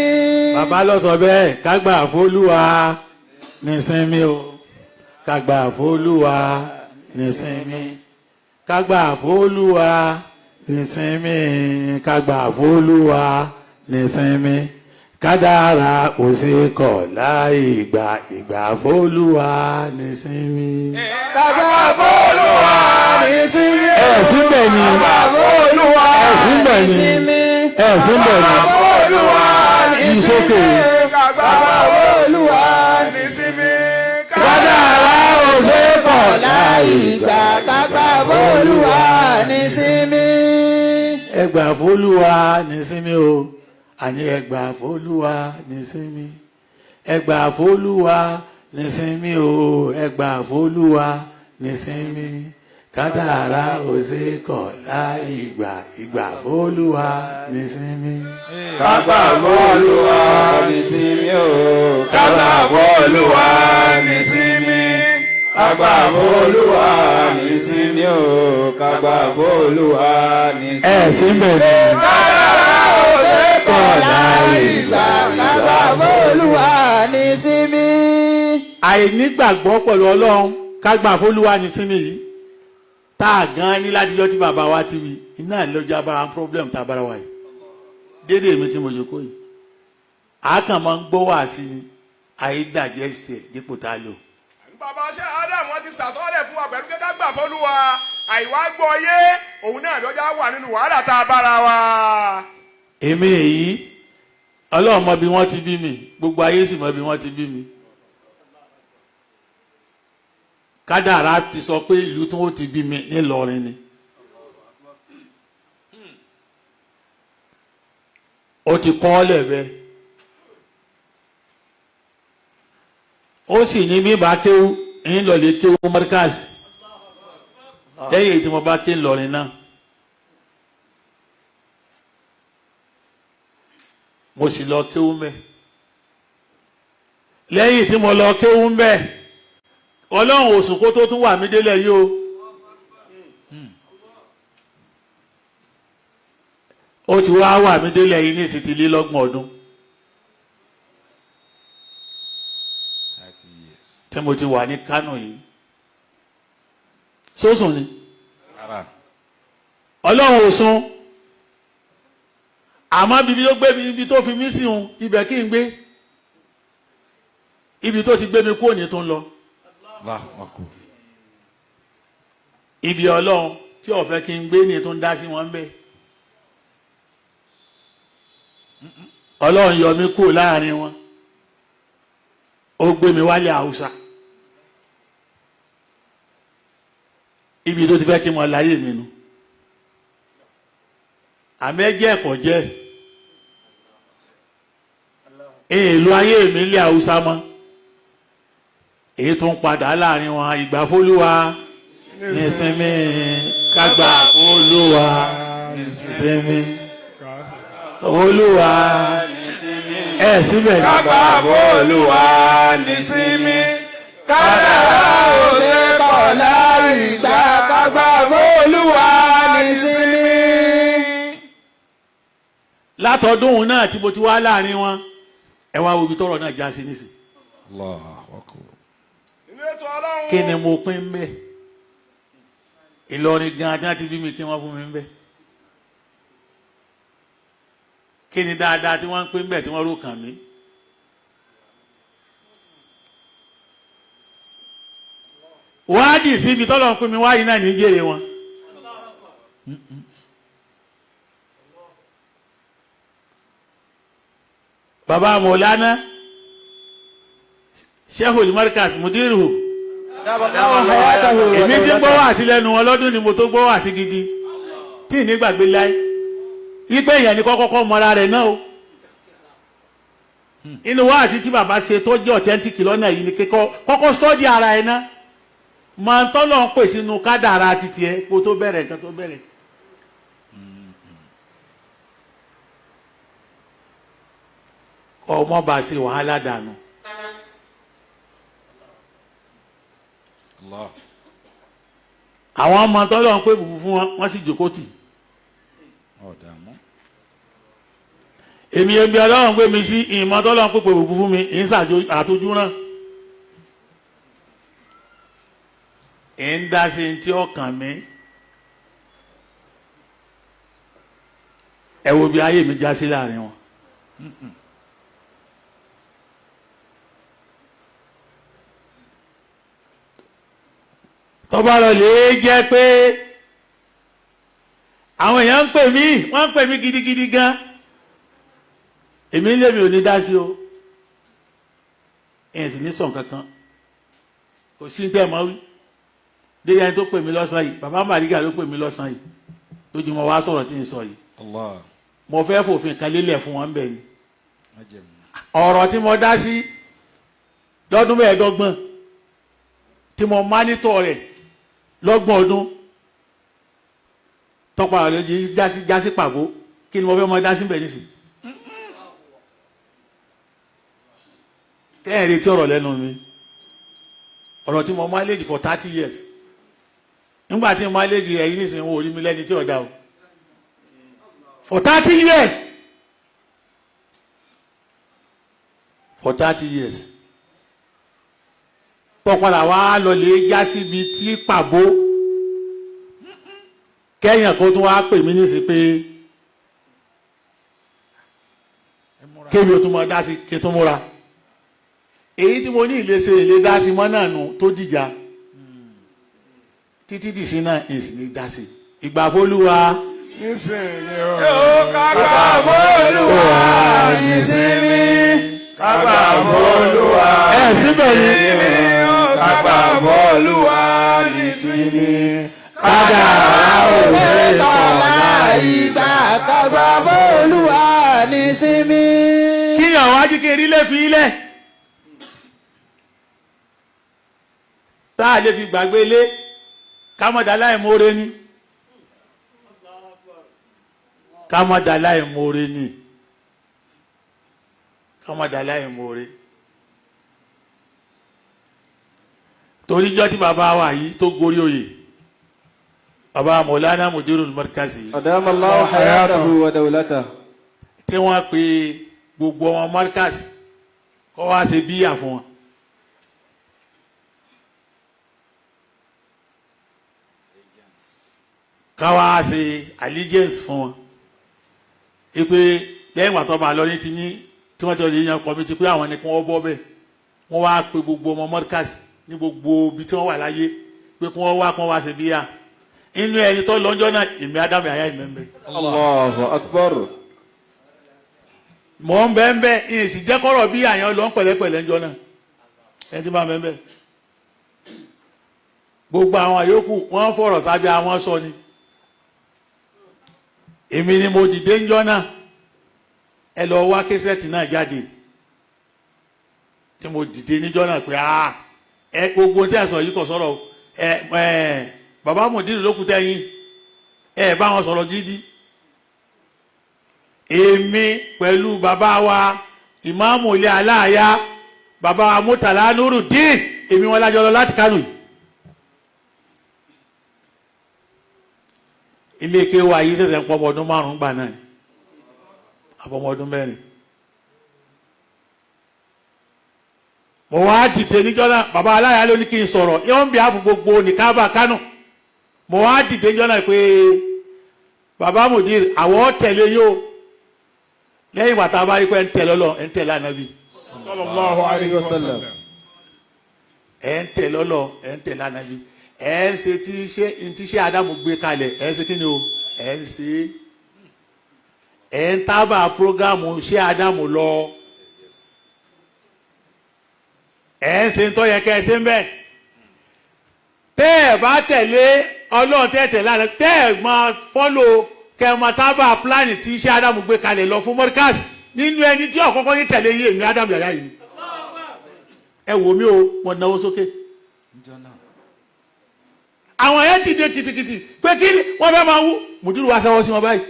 Bàbá lọ sọ bẹ́ẹ̀, kágbà fólúwa ní sinmi o, kágbà fólúwa ní sinmi, kágbà fólúwa ní sinmi, kágbà fólúwa ní sinmi. Kádàrá ò ṣe kọ̀ láì gbà, ìgbà fólúwa ní sinmi. Kágbà fólúwa ní sinmi. Ẹ síbẹ̀ ni. Kágbà fólúwa Ẹ síbẹ̀ ní ni. sinmi. Ẹ síbẹ̀ ni. Kágbà fólúwa ní Yí sókè. sinmi. Kágbà Fólúwa ní sinmi. Kádàrá ò ṣe kọ̀ láì gbà, kágbà fólúwa ní sinmi. Ẹ gbà fólúwa ní sinmi o, àní ẹ gbà fólúwa ní sinmi, ẹ gbà fólúwa ní sinmi o, ẹ gbà fólúwa ní sinmi. Kádàrá ò ṣe kọ̀ láì gbà, ìgbà fólúwa ní sinmi. Kágbà fólúwa ní sinmi o. Kágbà fólúwa ní sinmi. Kágbà f'Olúwa nísinmi o, kágbà f'Olúwa nísinmi. Ẹ sí ń bẹ̀ ni. Kádàrá ò ṣe kọ̀ láì gbà, kágbà f'Olúwa nísinmi. Àìnígbàgbọ́ pẹ̀lú Ọlọ́run, kágbà f'Olúwa ní sinmi yìí tá a gan ní látijọ́ tí bàbá wa ti wí iná lọ́jọ́ abára problem tá a bára wa yìí. Dédé mi tí mo jókòó yìí, àákàn máa ń gbọ́ wá sí ni àyè digest ẹ̀ dípò tá a lò. Bàbá ṣe Adam, wọn ti sàsọ́lẹ̀ fún wa pẹ̀lú kíkà gbà fọlúwa. Àìwá gbọ́ yé òun náà lọ́jà wà nínú wàhálà tá a bára wa. Èmi èyí, Ọlọ́run mọ bí wọ́n ti bí mi, gbogbo ayé sì mọ bí wọ́n ti bí mi. Kádàrá ti sọ pé ìlú tí wọ́n ti bí mi n'Ílọrin ni. Ó ti kọ́ ọ́ lẹ́bẹ̀ẹ́, ó sì ní bí bá kéwú ń lọ lè kéwú Markaz lẹ́yìn èyí tí mo bá ké ńlọrin náà. Mo sì lọ kéwú mbẹ. Lẹ́yìn tí mo lọ kéwú mbẹ, Ọlọ́run òsùn kó tó tún wà mí délẹ̀ yìí o. Ó ti wá wà mí délẹ̀ yìí ní ìsìn ti lé lọ́gbọ̀n ọdún 30 years. Tí mo ti wà ní Kánò yìí. Sósùn ni? Rárá. Ọlọ́run ò sùn, àmọ́ bíbí tó gbé mi, ibi tó fi mí sí òun, ibẹ̀ kí n gbé. Ibi tó ti gbé mi kúrò ní tó ń lọ. Allahu Akbar. Ibi Ọlọ́run tí ó fẹ́ kí n gbé ní tó ń dá sí wọn bẹ́ẹ̀. Ọlọ́run yọ mí kúrò láàrin wọn, ó gbé mi wálé Haúsá, ibi tó ti fẹ́ kí n mọ láyé mi nu. Àmẹ́jẹ́ ẹ̀kọ́ jẹ́ èèlò ayé mi lé Haúsá mọ́, èyí tó ń padà láàrin wọn. Ìgbà fólúwa nísinmi, kágbà fólúwa nísinmi, olúwa ẹ síbẹ̀ ní. Kágbà f'Olúwa nísinmi. Kádàrá ò ṣe kọ̀ láì gbà, kágbà f'Olúwa nísinmi. Látọdún òun náà tí mo ti wá láàrin wọn, ẹ wá wo ibi tọ́rọ̀ náà já sí nísìn. Allahu Akbar. Inú ètò Ọlọ́run. Kí ni mo pín ń bẹ? Ìlọrin gan ajá ti bí mi, kí wọ́n fún mi ń bẹ? Kí ni dáadáa tí wọ́n ń pín ń bẹ tí wọ́n rò kàn mí? Wádìí síbi tọ́lọ̀ ń pín mi wáyé náà ní jèrè wọn. Bàbá Mọ̀lánà Sheikhul Markaz Mudiru, èmi ti ń gbọ́ wá sí lẹ́nu wọn lọ́dún ni mo tó gbọ́ wá sí gidi tí ì ní gbàgbé láyé ipe èèyàn ni kọ́kọ́kọ́ mọ́ra rẹ̀ náà o. Inú wáàsí tí bàbá ṣe tó jẹ́ authentic lọ́nà yìí ni kíkọ́ kọ́kọ́ sọ́ọ́dì ara ẹ̀ náà máa ń tọ́lọ̀ ń pè sínú kádàrá títí ẹ kó tó bẹ̀rẹ̀ nǹkan tó bẹ̀rẹ̀. Ọmọ bá ṣe wàhálà dànù. Allah. Àwọn ọmọ tọ́lọ̀ ń pè bùbù fún wọn, wọ́n sì jókòó tì. Ọ̀dààmú. Èmi ebi Ọlọ́run pè mí sí ìmọ̀ tọ́lọ̀ ń pè bùbù fún mi ń ṣàjò àtọ́jú náà. Ń dá sí tí ọkàn mi. Ẹ wo bí ayé mi já sí láàrin wọn. Tọ́ba lọ lè jẹ́ pé àwọn èèyàn ń pè mí, wọ́n ń pè mí gidigidi gan. Èmi lèmi ò ní dá sí o, ẹ̀ sì ní sọ̀n kankan, kò sí ní tẹ́ ẹ̀ mọ́ wí. Déyà ẹni tó pè mí lọ́sàn-án yìí, bàbá Màrígà ló pè mí lọ́sàn-án yìí lójúmọ́ wá sọ̀rọ̀ tí ń sọ yìí. Allah. Mo fẹ́ fòfin kan lélẹ̀ fún wọn bẹ́ẹ̀ ni. Májẹ̀mú. Ọ̀rọ̀ tí mo dá sí lọ́dún 25 tí mo mánítọ̀ rẹ̀ lọ́gbọ̀n ọdún tọpa rẹ̀ yìí jásí jásí pàgó, kí ni mo fẹ́ mọ dá sí bẹ́ẹ̀ nísìn? Tẹ́ ẹ̀ retí ọ̀rọ̀ lẹ́nu mi. Ọ̀rọ̀ tí mo manage for 30 years, nígbà tí mo manage ẹ̀yìn nísìnyí, wọn ò rí mi lẹ́ni tí ọ̀dà o for 30 years, for 30 years tọ́padà wá lọ lè já síbi tí pàbó kẹ́yìn kó tún wá pè mí nísìnyí pé kébi o tún mọ dá sí kí n tún múra èyí tí mo ní ìlẹsẹ ìlẹ dá sí mọ́ náà nù tó dìjà títí dì sí náà èsì ní dá sí ìgbà fọlúwa. Nísìnyí o. Kágbà f'Olúwa nísinmi. Kágbà f'Olúwa Ẹ síbẹ̀ ni. Kágbà f'Olúwa nísinmi. Kádàrá ò ṣe kọ̀ Ìgbà kágbà f'Olúwa nísinmi. Kí ni àwọn ajíkiri lè fi ilẹ̀ tá a lè fi gbàgbé ilé kámọ́dá láì mórè ni, kámọ́dá láì mórè ni, kámọ́dá láì mórè. Torí jọ́ tí bàbá wa yìí tó gorí oyè, bàbá Mọ̀lánà Mudirul Markazi yìí, أدام الله حياته ودولته. Tí wọ́n pe gbogbo ọmọ Markaz kọ́ wá ṣe bíyà fún wọn. Ká wá ṣe allegiance fún wọn ipe lẹ́yìn ìgbà tó máa lọ ní ti ní tí wọ́n ti lọ yan committee pé àwọn ni kí wọ́n bọ́ bẹ́ẹ̀. Wọ́n wá pe gbogbo ọmọ Markaz ní gbogbo ibi tí wọ́n wà láyé pé kí wọ́n wá, kí wọ́n wá ṣe bíyà. Inú ẹni tó lọ́jọ́ náà, èmi Ádámù àyà ìmẹ̀mbẹ̀. الله أكبر. Mọ̀ ń bẹ́ẹ̀ bẹ́ẹ̀ ìyẹn sì jẹ́ kọ́rọ̀ bí àyàn lọ ń pẹ̀lẹ́pẹ̀lẹ́ ńjọ́ náà. Ẹni tí bá ń bẹ́ẹ̀ bẹ́ẹ̀, gbogbo àwọn àyókù wọ́n fọ̀rọ̀ sábẹ́ àwọn sọ ni. Èmi ni mo dìde ńjọ́ náà. Ẹ lọ wá késẹ́ẹ̀tì náà jáde tí mo dìde níjọ́ náà pé aa ẹ gbogbo tí a sọ yìí kò sọ̀rọ̀ o. Ẹ ẹ bàbá mòdìrì ló kú tẹ́yìn ẹ bá wọn sọ̀rọ̀ gidi. Èmi pẹ̀lú bàbá wa ìmáàmù ilé aláàyá, bàbá wa Murtala Nurudeen, èmi wọn lájọ lọ láti Kánò yìí. Ilé ike wa yìí ṣẹ̀ṣẹ̀ ń pọ̀ ọmọ ọdún 5 gbà náà ni, àbọ̀mọ ọdún 4. Mo wá dìde níjọ́ náà, bàbá aláya ló ní kí n sọ̀rọ̀ yóò ń bí àfún gbogbo nìkábà Kánò. Mo wá dìde níjọ́ náà pé bàbá Mudir, àwọn tẹ̀lé yóò lẹ́yìn ìgbà tá a bá rí pé ẹ̀ ń tẹ̀lé Ọlọ́run, ẹ̀ ń tẹ̀lé ànábì. Sallallahu alayhi wa sallam. Ẹ̀ ń tẹ̀lé Ọlọ́run, ẹ̀ ń tẹ̀lé ànábì, ẹ̀ ń ṣe tí ṣe tí ṣe Ádámù gbé kalẹ̀, ẹ̀ ń ṣe kí ni o, ẹ̀ ń ṣe, ẹ̀ ń tábà prógámù ṣé Ádámù lọ, ẹ̀ ń ṣe ń tọ́ yẹ kẹ́ ẹ ṣe ń bẹ̀. Tẹ́ ẹ̀ bá tẹ̀lé Ọlọ́run, tẹ́ ẹ̀ tẹ̀lé àná, tẹ́ ẹ̀ máa fọ́lò kẹ́ ẹ máa tábà pílánì tí ṣé Ádámù gbé kalẹ̀ lọ fún Mọ́ríkàs, nínú ẹni tí ọ̀kọ́kọ́ ní tẹ̀lé yé èmi Ádámù yàyà yìí. Ẹ wò mí o, mo náwó sókè. Àwọn yẹn dìde kìtìkìtì pé kí ni wọ́n fẹ́ máa wú. Mùdírù wa sẹ́wọ́ sí wọn báyìí,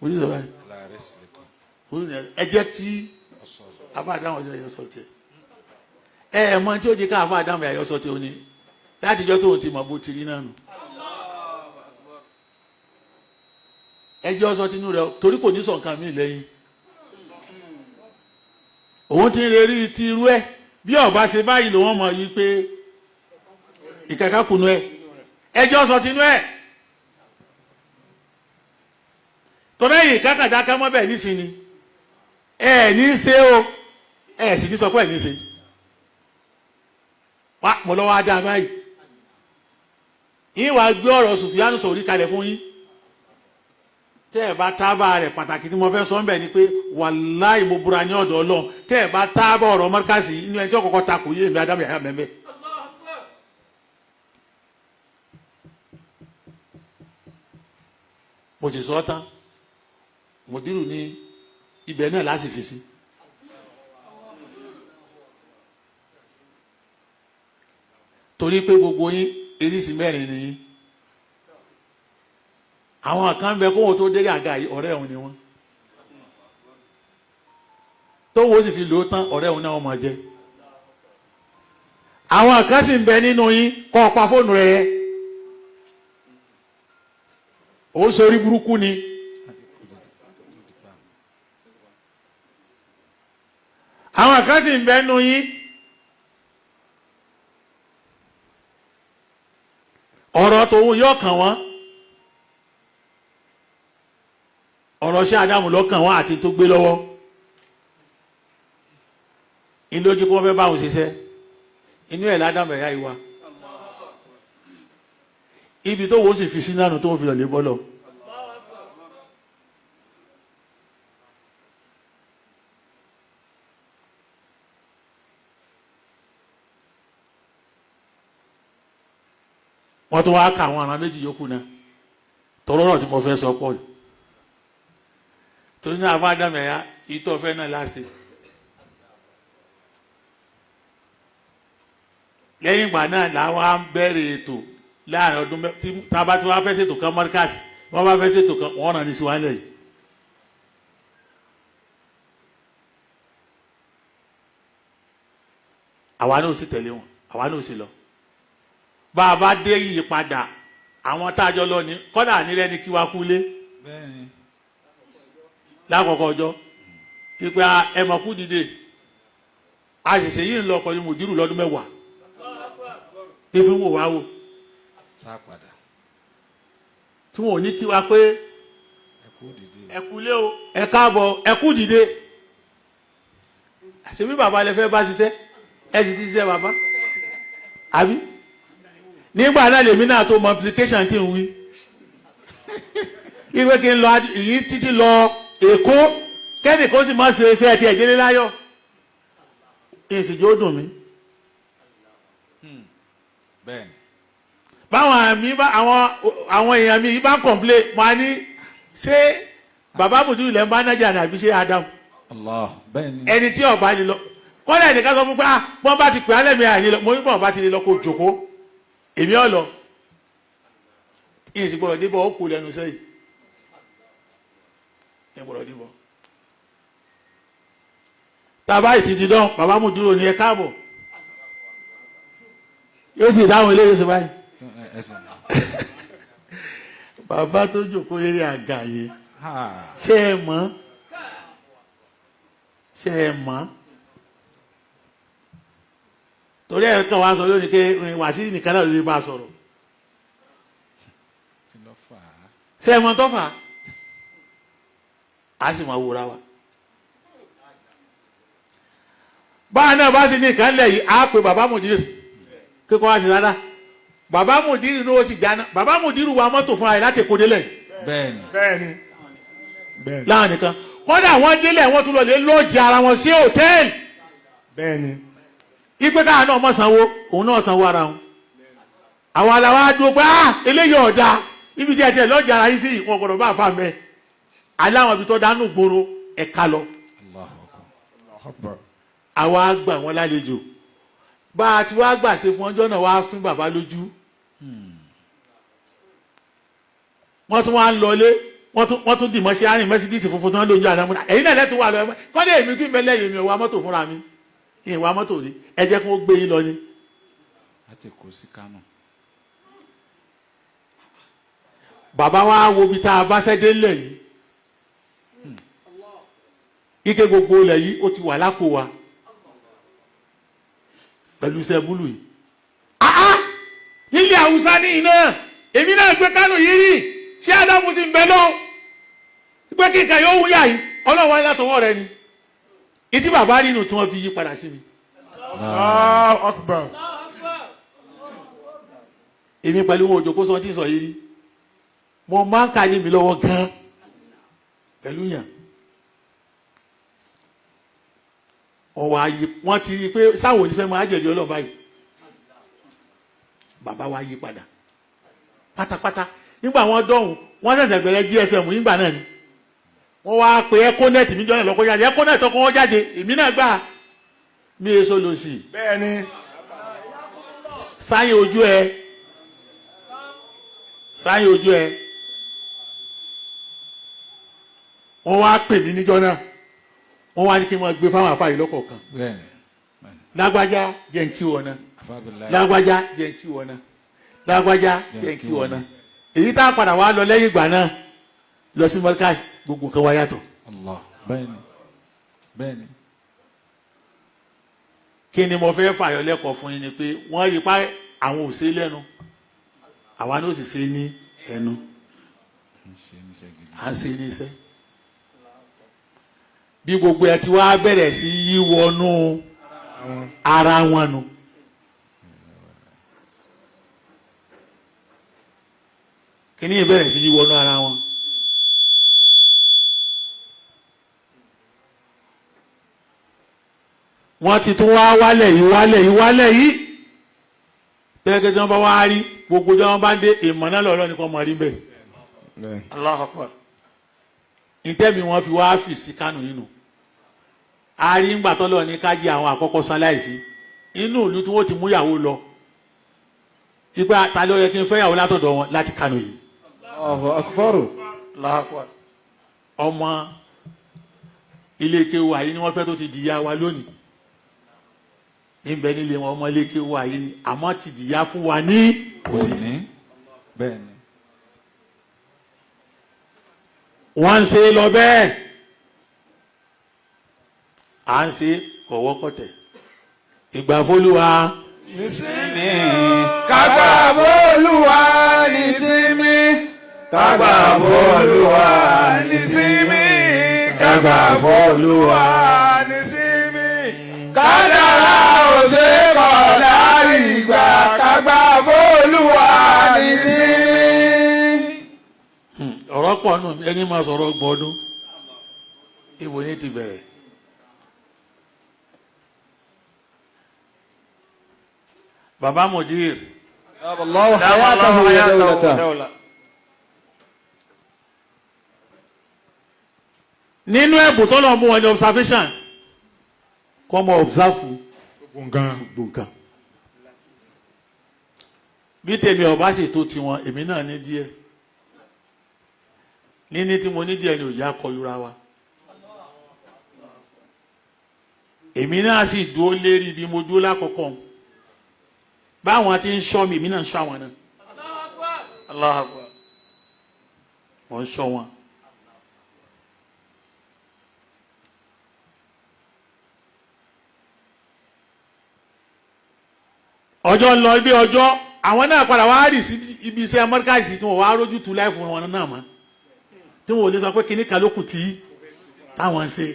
mùdírù sọ báyìí, mùdírù yẹn, ẹ jẹ́ kí afa àdáhùn ọjọ́ yẹn sọ tiẹ̀. Ẹ ẹ mọ tí ó jẹ́ ká afa àdáhùn yẹn sọ tiẹ̀, ó ní látijọ́ tóun ti mọ̀ bó ti rí náà nù. Ẹ jẹ́ ọsọ tinú rẹ torí kò ní sọ nǹkan mi lẹ́yìn. Òun ti ń rerí ti irú ẹ bí ọba ṣe báyìí lòun mọ̀ yí pé ìkàkà kùnú ẹ. Ẹ jẹ́ ọsọ tinú ẹ tọ́lá yìí kákàdá ká mọ́ bẹ́ẹ̀ nísìnyí. Ẹ ní í ṣe o, ẹ sì ní sọ pé ẹ ní í ṣe wá. Mo lọ́wọ́ á dá báyìí yín wàá gbé ọ̀rọ̀ Sùfìyánù sọ̀rí kalẹ̀ fún yín. Tẹ́ ẹ bá tábà rẹ̀, pàtàkì tí mo fẹ́ sọ ń bẹ̀ ni pé wàláì mo búra ní ọ̀dọ̀ Ọlọ́run, tẹ́ ẹ bá tábà ọ̀rọ̀ Mọ́ríkàsì inú ẹni tí ọkọ̀ọ̀kọ̀ ta kò yé èmi Ádámù Yàyà mẹ́mẹ́. Mo sì sọ ọ́ tán, mùdírù ní ibẹ̀ náà láti fi sí. Torí pé gbogbo yín eríṣi mẹ́rin ni yín. Àwọn kan bẹ kóhun tó délé àga yìí, ọ̀rẹ́ òun ni wọ́n, tóun ó sì fi lò ó tán, ọ̀rẹ́ òun náà wọ́n máa jẹ. Àwọn kan sì ń bẹ nínú yín kọ́ ọ pa fóònù rẹ yẹ. Ó ń sorí burúkú ni. Àwọn kan sì ń bẹ nínú yín. Ọ̀rọ̀ tòun yóò kàn wọ́n. Ọ̀rọ̀ ṣé Ádámù ló kàn wọ́n àti tó gbé lọ́wọ́. Inú ojú kí wọ́n fẹ́ bá òun ṣiṣẹ́. Inú ẹ̀ ládàmú ẹ̀yà ìwà. Ibi tó wo sì fi sí nánu tó fi lọ lé bọ́lọ̀. Wọ́n tún wá ka àwọn ará méjì yòókù náà. Tọ́rọ́ náà tí mo fẹ́ sọ pọ̀ yìí. Torí náà àfa Ádámù ẹ̀yà ìtọ́ fẹ́ náà láṣẹ. Lẹ́yìn ìgbà náà làwọn á ń bẹ̀rẹ̀ ètò láàrin ọdún tí tá a bá ti wá fẹ́ ṣètò kan mọ́ríkàsì wọ́n bá fẹ́ ṣètò kan wọ́n ràn ní síwájú yìí. Àwa náà sì tẹ̀lé wọn, àwa náà sì lọ. Bá a bá dé yìí padà, àwọn tá a jọ lọ ní kọ́dà nílẹ̀ ní kí wá kú lé lákọ̀ọ́kọ́ ọjọ́ ìpè ẹ̀mọ̀kú dìde àṣìṣe yìí ń lọ pẹ̀lú mùdírù lọ́dún 10 tí fi ń wò wá wò tí wọn ò ní kí wa pé ẹ kú lé o, ẹ káàbọ̀, ẹ kú dìde. Àṣebí bàbá lẹ fẹ́ bá ṣiṣẹ́, ẹ sì ti ṣiṣẹ́ bàbá àbí? Nígbà náà lèmi náà tó multiplication tí ń wí ìwé kí n lọ ìyí títí lọ Èkó kẹ́nì kó sì má ṣe iṣẹ́ ti ẹ̀jẹ̀ láyọ̀ ìsìnjó dùn mí. Báwọn àmì bá àwọn èèyàn mi bá ń kọ̀m̀plé máa ní ṣé bàbá mùdúrù lẹ́ ń bá nájà ní àbí ṣé Adam ẹni tí ọba lè lọ kọ́lá ẹnìkan sọ fún pé ah wọ́n bá ti pè á lẹ́mìí àyè lọ mo ní bọ́n bá ti lè lọ kó jòkó èmi ọ̀ lọ ìsìn gbọ́dọ̀ débọ̀ ó kú lẹ́nu sẹ́yìn ẹ gbọ́dọ̀ débọ̀ tàbá ìtìtì dán bàbá mùdúrù ní ẹ káàbọ̀ yóò sì dáhùn ilé ìwòsàn báyìí. Bàbá tó jókòó lérí àga yẹn ṣé ẹ mọ̀ ṣé ẹ mọ̀ torí ẹ̀ kàn wá sọ lónìí pé Wàsíù nìkan náà ló lè bá a sọ̀rọ̀ ṣé ẹ mọ̀ tó fà á sì máa wúra wa. Báwa náà bá sì ní nǹkan lẹ̀ yìí á pe bàbá mùdírù kíkọ́ wá sí rárá bàbá mùdírù ní ó sì jáná bàbá mùdírù wa mọ́tò fúnra rẹ̀ láti Èkó délẹ̀. Bẹ́ẹ̀ni. Bẹ́ẹ̀ni. Láwọn nìkan kódà wọ́n délẹ̀ wọ́n tún lọ lè lọ́ọ̀jì ara wọn sí hòtẹ́ẹ̀lì. Bẹ́ẹ̀ni. Ipe káà náà mọ̀ sanwó òun náà sanwó ara wọn. Àwọn aláwa dúró pé ah eléyìí ọ̀dà ibi tí ẹ tiẹ̀ lọ́ọ̀jì ara yín sí wọn gbọ́dọ̀ bá àfa mẹ́ aláwọn ibi tó dánú gbòòrò ẹ̀ka lọ. Àwa gbà wọn lálejò bá a ti wá gbà ṣe fún ọjọ́ náà wá fún bàbá lójú. Wọ́n tún wá ń lọlé wọ́n tún dìmọ́ sí àárín mẹ́sídíìsì funfun tí wọ́n lójú àná múra èyí náà lẹ́tọ̀ wà lọ́wọ́ kọ́lé èmi tí mẹ́lẹ́ yìí mi ò wá mọ́tò fúnra mi ìwà mọ́tò rí ẹ jẹ́ kí wọ́n gbé yín lọ ni. Láti kó sí Kánò. Bàbá wa wo ibi tá a bá ṣẹ́dé ńlẹ̀ yìí ike gbogbo ilẹ̀ yìí ó ti wà lápò wa pẹ̀lú iṣẹ́ búlù yìí. Àá nílẹ̀ Haúsá ní iná èmi náà gbé Kánò yìí rí ṣé Ádámù sì ń bẹ lọ pé kí nǹkan yóò wúyà yìí Ọlọ́run wá látọwọ́ rẹ ni ìdí bàbá nínú tí wọ́n fi yí padà sí mi. Allahu Akbar. Èmi pẹ̀lú wọn òjò kó sọ tí ń sọ yìí rí mo máa ń ka ní mi lọ́wọ́ gan-an pẹ̀lú yàn. Ọ̀wọ̀ ayé wọ́n ti rí i pé sáwọn onífẹ́ máa jẹ̀bi Ọlọ́run báyìí bàbá wa yí padà pátápátá nígbà wọn dọ̀hùn wọ́n ṣẹ̀ṣẹ̀ bẹ̀rẹ̀ GSM nígbà náà ni wọ́n wá pe Econet mi jọ́nà lọ́kọ́ jáde Econet ọkọ̀ wọn jáde èmi náà gbà mí èso lò sí. Bẹ́ẹ̀ni. Sáyìn ojú ẹ sáyìn ojú ẹ wọ́n wá pè mí níjọ́ náà wọ́n wá ní kí n máa gbé fáwọn àfáà yìí lọ́kọ̀ọ̀kan. Bẹ́ẹ̀ni. Lágbájá jẹ́ ń kí wọn náà. Fábíláì. Lágbájá jẹ́ kí wọn náà, lágbájá jẹ́ kí wọn náà. Èyí tá a padà wá lọ lẹ́yìn ìgbà náà lọ sí mọ́ríkà, gbogbo nǹkan wá yàtọ̀. Allah. Bẹ́ẹ̀ni. Bẹ́ẹ̀ni. Kí ni mo fẹ́ fàyọ lẹ́kọ̀ọ́ fún yín ni pé wọ́n rí pa àwọn ò ṣe lẹ́nu, àwa náà sì ṣe ní ẹnu. Ń ṣe níṣẹ́ gidi. À ń ṣe ní iṣẹ́. Bí gbogbo ẹ ti wá bẹ̀rẹ̀ sí yí wọnú ara wọn nu. Kíní yìí bẹ̀rẹ̀ sí yí wọnú ara wọn. Wọ́n ti tún wá wálẹ̀ yìí, wálẹ̀ yìí, wálẹ̀ yìí. Tẹ́lẹ̀kẹ́ tí wọ́n bá wá rí gbogbo tí wọ́n bá ń dé ìmọ̀ náà lọ́rọ́ nìkan mọ̀ rí bẹ́ẹ̀. Allahu Akbar. Ntẹ́mi wọn fi wá fì sí Kánò yìí nù. A rí ńgbà tọ́lọ̀ ní ká jẹ́ àwọn àkọ́kọ́ sáláìsí inú ìlú tí wọ́n ti mú ìyàwó lọ, ipa ta ló yẹ kí n fẹ́ yàwó látọ̀dọ̀ wọn láti Kánò yìí. Allahu akbar. Allahu Akbar. Ọmọ ilé kéwú àyè ni wọ́n fẹ́ tó ti dìyà wa lónìí níbẹ̀ nílé wọn. Ọmọ ilé kéwú àyè ni, àmọ́ ti dìyà fún wa ní òní. Òní. Bẹ́ẹ̀ni. Wọ́n ń ṣe lọ bẹ́ẹ̀, à ń ṣe kọ̀wọ́kọ̀tẹ̀ ìgbà fólúwa. Kágbà bólúwa nísinmi. Kágbà bólúwa nísinmi. Kágbà bólúwa nísinmi. Kádàrá ò ṣe kọ̀ láì gbà. Kágbà bólúwa nísinmi. Ọ̀rọ̀ pọ̀ nù, ẹni máa sọ̀rọ̀ ọgbọ̀n ọdún, ibo ní ti bẹ̀rẹ̀. Bàbá Mudir. Allahu hayatahu wa dawlatahu. Nínú ẹ̀bùn tó lọ mú wọn ní observation, kọ́ mọ observe Gbogbo nǹkan. gbogbo nǹkan. Bí tèmi ọba sì tó tiwọn, èmi náà ní díẹ̀ níní tí mo ní díẹ̀ ni òjá kọlura wa. Èmi náà sì dúró lérí bí mo dúró lákọ̀ọ́kọ́. Báwọn ti ń ṣọ́ mi, èmi náà ń ṣọ́ àwọn náà. Allahu Akbar. Mò ń ṣọ́ wọn. Ọjọ́ ń lọ bí ọjọ́, àwọn náà padà wá rì sí ibi iṣẹ́ mọ́ríkàsì tí wọ́n wá rójú tu láì fún wọn náà mọ́, tí wọ́n ò lè sọ pé kinní kan ló kù tí táwọn ń ṣe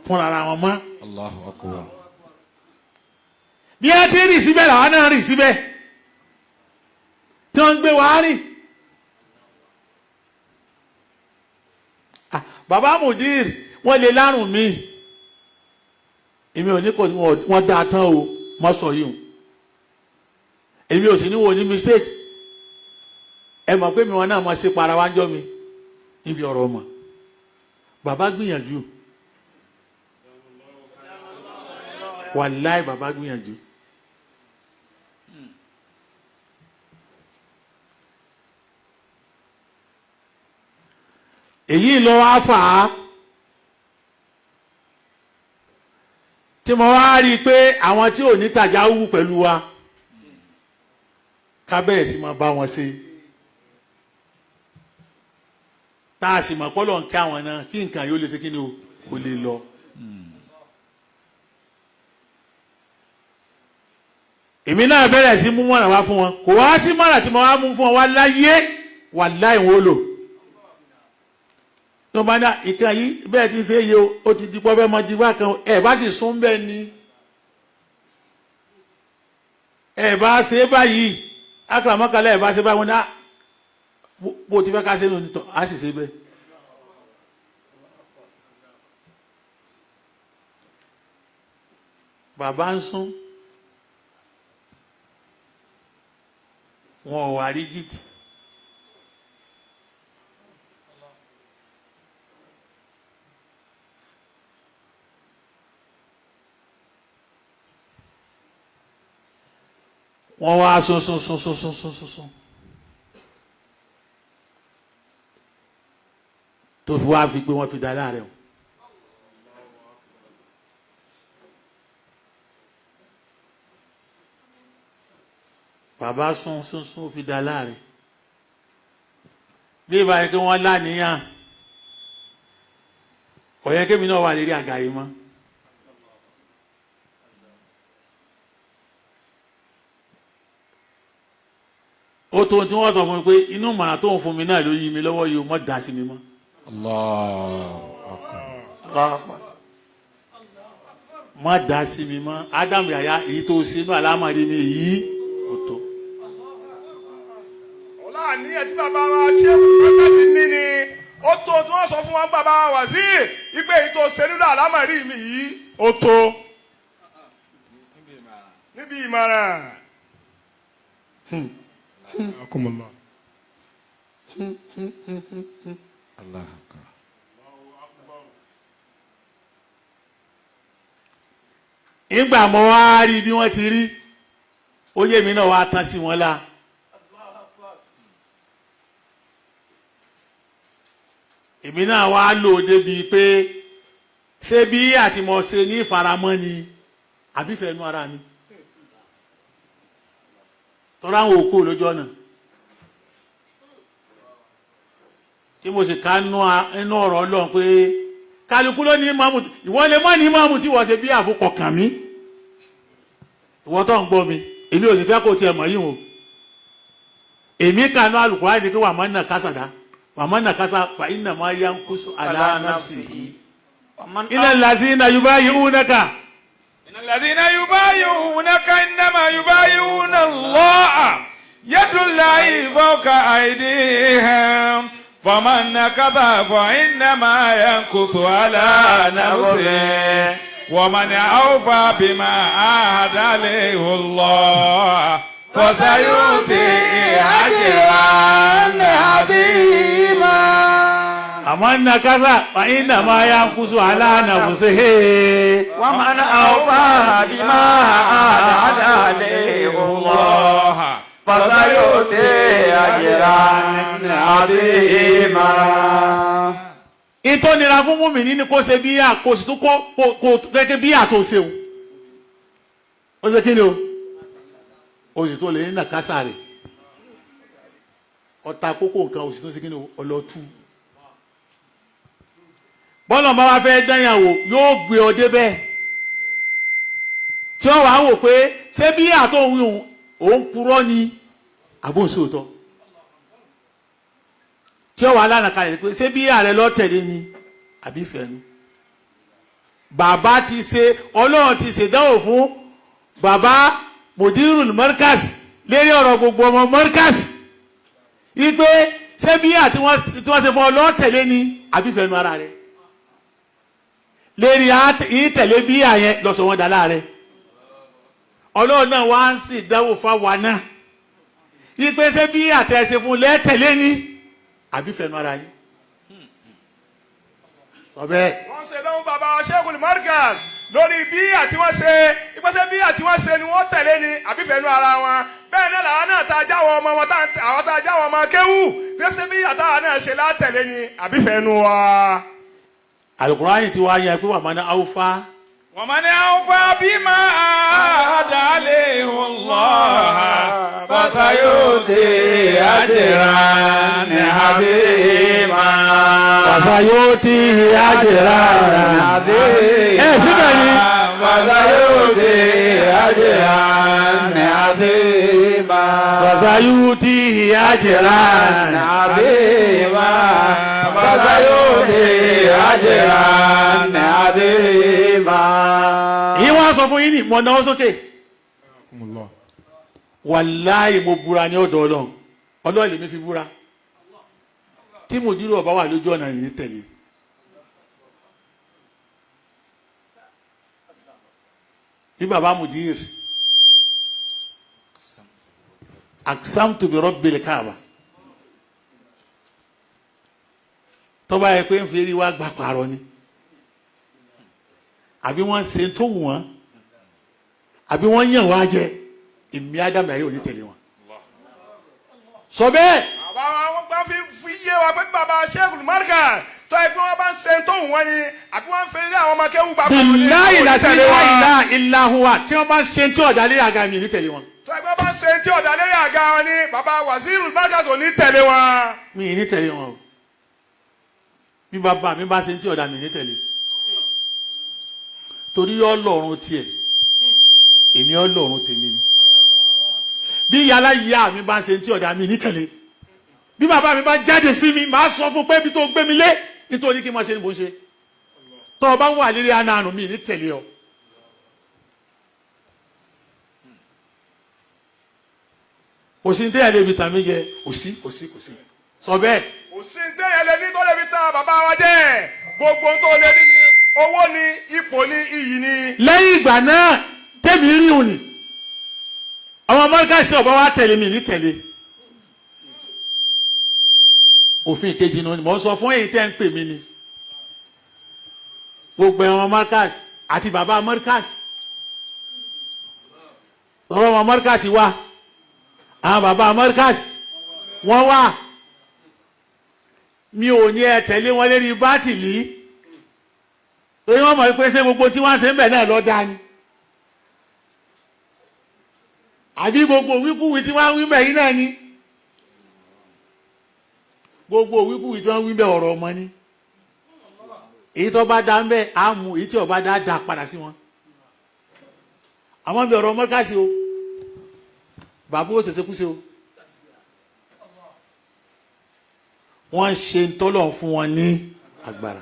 fúnra ara wọn mọ́. Allahu akbar. Bí ẹ ti rì síbẹ̀ làwọn náà rì síbẹ̀ tí wọ́n ń gbé wàá rìn. Ah, bàbá Mudir, wọ́n lè lárùn mi, èmi ò ní kò wọ́n dáa tán o, mọ́ sọ yìí o, èmi ò sì ní wo ní mistake. Ẹ mọ̀ pé mi wọn náà mọ̀ sí para wájọ́ mi níbi ọ̀rọ̀ ọmọ. Bàbá gbìyànjú, wàláì, bàbá gbìyànjú. Èyí ló wá fà á tí mo wá rí i pé àwọn tí ò ní tàjà wù pẹ̀lú wa, ká bẹ̀rẹ̀ sí máa bá wọn ṣe, tá a sì mọ̀ pọ́lọ̀ ń kí àwọn náà, kí nǹkan yóò lè ṣe kí ni o kò lè lọ. Èmi náà bẹ̀rẹ̀ sí mú mọ̀ràn wá fún wọn. Kò wá sí mọ̀ràn tí mo wá mú fún wọn wá láyé, wà láì wọ́n lò tó bá ní ìkan yìí bẹ́ẹ̀ ti ṣe é yé o, ó ti di pọ́ fẹ́ mọ jí wá kan ẹ̀ bá sì sún bẹ́ẹ̀ ni ẹ̀ bá ṣe é báyìí, akaramakala, ẹ̀ bá ṣe báyìí, wọn ní bó ti fẹ́ ká ṣe ní tọ́ a sì ṣe bẹ́ẹ̀. Bàbá ń sún, wọn ò wà rigid. Wọ́n wá sún sún sún sún sún sún sún sún tó fi wá fi pé wọ́n fi dá láàrẹ̀ o. Bàbá sún sún sún fi da láàrin bí ìbáyé kí wọ́n láníyàn, kò yẹ kémi náà wà lérí àga yìí mọ́. Ó tó ohun tí wọ́n sọ fún mi pé inú ìmọ̀ràn tó ń fún mi náà ló yí mi lọ́wọ́ yìí, ó mọ̀ dá sí mi mọ́. Allahu akbar. Allahu akbar. Má dá sí mi mọ́, Ádámù Yàyà, èyí tó ṣe inú àlámọ̀rí mi yìí ó tó. Ọlá àníyàn tí bàbá wa ṣé pẹ́pẹ́ ní ni ó tó, tí wọ́n sọ fún wọn bàbá wa wazir ipe èyí tó ṣe nínú àlámọ̀rí mi yìí ó tó níbi ìmọ̀ràn. Akumullah. Allahu akbar. Ìgbà mo wá rí bí wọ́n ti rí, ó yé mi náà wá tán sí wọn la. Èmi náà wá lò débi pé ṣé bí àti mo ṣe ní ìfaramọ́ ni àbí fẹ́nu ara mi tọ́lá àwọn òkú lójú ọ̀nà tí mo sì ká nú ọ̀rọ̀ Ọlọ́run pé kálukú ló ní ìmáàmù, ìwọ lè má ní ìmáàmù tí wọ́n ṣe bí àfọkọ̀ kàn mí, ìwọ tó ń gbọ́ mi, èmi ò sì fẹ́ kó tiẹ̀ mọ̀ yìí o. Èmi kànú Al-Qur'ani ní kí wà má nà kásàdá wà má nà kásà fa inna ma yankusu ala nafsihi ila allazina yubayi'unaka. إن الذين يبايعونك إنما يبايعون الله يد الله فوق أيديهم فمن نكث فإنما ينكث على نفسه ومن أوفى بما عاهد عليه الله فسيؤتيه أجرا عظيما. Àmọ́ nà kásà fa inna ma yankusu ala nafsihi. ومن أوفى بما عاهد عليه الله فسيؤتيه أجرا عظيما. Ìtò nira fún mùmíní ni kó ṣe bí yà kó sì tún kó kó gẹ́gẹ́ bí yà tó ṣe o, ó ṣe kí ni o, o sì tó lè ní nàkásà rẹ̀, ọ̀tá kókó nǹkan, o sì tó ṣe kí ni o, ọlọ́tú. Bọ́lá bá wá fẹ́ dányàwó yóò gbé ọ débẹ̀ tí ó wàá wò pé ṣé bí yà tó ń wí òun purọ́ ni àbóǹsóòtọ́, tí ó wà lánàá kalẹ̀ pé ṣé bí ààrẹ lọ́tẹ̀lé ni àbí fẹ́nu. Bàbá ti ṣe, Ọlọ́run ti ṣèdánwò fún bàbá Mudirul Markaz lérí ọ̀rọ̀ gbogbo ọmọ Markaz ipe ṣé bí àti wọ́n ṣe fún ọ lọ́tẹ̀lé ni àbí fẹ́nu ara rẹ̀ lérí ìtẹ̀lé bí àyẹn lọ́sọ̀ wọn dà láàrẹ̀. Ọlọ́run náà wá ń ṣèdánwò fáwa náà ipe ṣé bí àtẹ̀ṣe fún lẹ́tẹ̀lé ni àbí fẹnu ara yín sọ bẹ́ẹ̀. Wọ́n ṣe lọ́wọ́ bàbá Sheikhul Markaz lórí bí àti wọ́n ṣe ìpèsè bí àti wọ́n ṣe ni wọ́n tẹ̀lé ni àbí fẹ̀nu ara wọn. Bẹ́ẹ̀ náà làwọn náà tá a jáwọ́ ọmọ wọn, àwọn tá a jáwọ́ ọmọ kéwù, pèsè bí àtàwọn náà ṣe látẹ̀lé ni àbí fẹ̀nu wa. Al-Qur'ani ti wá yẹ pé wà máa ní awúfá. ومن أوفى بما عاهد عليه الله فسيؤتيه أجرا عظيما. Fasayutihi ajran عظيما. Ẹ síbẹ̀ ni. فسيؤتيه أجرا عظيما. Fasayutihi ajran عظيما. فسيؤتيه أجرا عظيما. Yìí wọ́n sọ fún yín ní mọ̀ náà sókè. Wàláì, mo búra ní ọ̀dọ̀ Ọlọ́run, Ọlọ́run lèmi fi búra, tí mùdírù ọba wà lójú ọ̀nà yìí tẹ̀lé. Bí baba mudir aksamtu bi rabbil kaaba, tọ́ba yẹ pé ń fi eré wa gbà pààrọ̀ ni àbí wọ́n ṣe tó wù wọ́n àbí wọ́n yàn wá jẹ, èmi Ádámù ayé òní tẹ̀lé wọn. Sọ bẹ́ẹ̀. Bàbá wa wọ́n gbá fi yé wa pé bàbá Sheikhul Markaz tó ẹ bí wọ́n bá ń ṣe tó wù wọ́n ni àbí wọ́n ń fi ilé àwọn ọmọ kéwù gbà pààrọ̀ ni. Billahi òní la tẹ̀lé wọn. ilaha illa huwa, tí wọ́n bá ń ṣe tí ọ̀dà lé àga mi ní tẹ̀lé wọn. Tó Ẹgbẹ́ bá ń ṣe tí ọ̀dà lérí àga wọn ni bàbá Waziri Markaz ò ní tẹ̀lé wọn. Mi ì ní tẹ̀lé wọn o. Bí bàbá mi bá ṣe tí ọ̀dà, mi ní tẹ̀lé, torí ọlọ́run tiẹ̀, èmi ọlọ́run tèmi ni. Bí yàrá ìyá mi bá ṣe tí ọ̀dà, mi ní tẹ̀lé. Bí bàbá mi bá jáde sí mi, màá sọ fún pé ibi tó gbé mi lé, nítorí kí n máa ṣe ni mò ń ṣe. Tó o bá wà lérí àánú, mi ní tẹ̀lé ọ. Kò sí ní tẹ́yà lè fi tàn mí jẹ. Kò sí, kò sí, kò sí, sọ bẹ́ẹ̀. Kò sí ní téèyàn lè ní tó lè fi tan bàbá wa jẹ́. Gbogbo ohun tó lè ní ni owó ni, ipò ni, iyì ni. Lẹ́yìn ìgbà náà tẹ́mi rí òní, àwọn amẹ́ríkà sí ọ̀bá wa tẹ̀lé mi ní tẹ̀lé. Òfin kejì ni mo ń sọ fún èyí tẹ́ ń pè mí ni gbogbo ẹ̀wọ̀n Markaz àti bàbá Markaz, ọ̀rọ̀ wọn Markaz wà, àwọn bàbá Markaz wọ́n wà. Mi ò ní ẹ tẹ̀lé wọn lérí bátìlì, torí wọ́n mọ̀ pé ṣé gbogbo tí wọ́n ṣe ń bẹ̀ náà lọ́ dá ni, àbí gbogbo wíkúwí tí wọ́n ń wí bẹ̀ yín náà ni. Gbogbo wíkúwí tí wọ́n ń wí bẹ̀, ọ̀rọ̀ ọmọ ni. Èyí tó bá dá ń bẹ̀ á mú, èyí tí ó bá dá, dá padà sí wọn. Àwọn bí ọ̀rọ̀ mọ́kàsí o, bàbá ó ṣẹ̀ṣẹ̀ kú sí o, wọ́n ń ṣe ntọ́lọ̀ fún wọn ní agbára.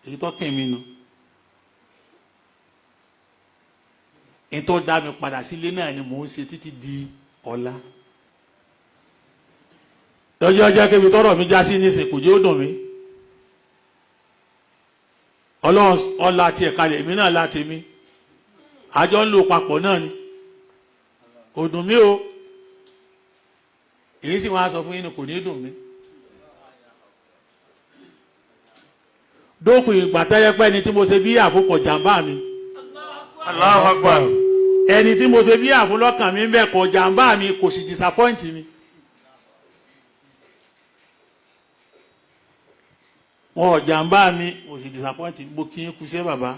Èyí tó kàn mí nu, èyí tó dá mi padà sílé náà ni mò ń ṣe títí di ọ̀la. Lọ́jọ́ ọjọ́ kébi tọ́rọ̀ mi já sí nísìn, kò jẹ́ ó dùn mí. Ọlọ́run ọlá tiẹ̀ kalẹ̀, èmi náà la tèmi, àjọ ń lò papọ̀ náà ni. Kò dùn mí o. Èyí sì wọ́n á sọ fún yín ni kò ní dùn mí. Dókun ìgbà tẹ́yẹpẹ́ ni tí mo ṣe bí àfọkọ̀ jàǹbá mi. Allahu Akbar. Ẹni tí mo ṣe bí àfọlọ́kàn mi ń bẹ̀ kọ̀ jàǹbá mi, kò sì disappoint mi. Wọn ò jàǹbá mi, kò sì disappoint mi. Mo kí n kú sí bàbá.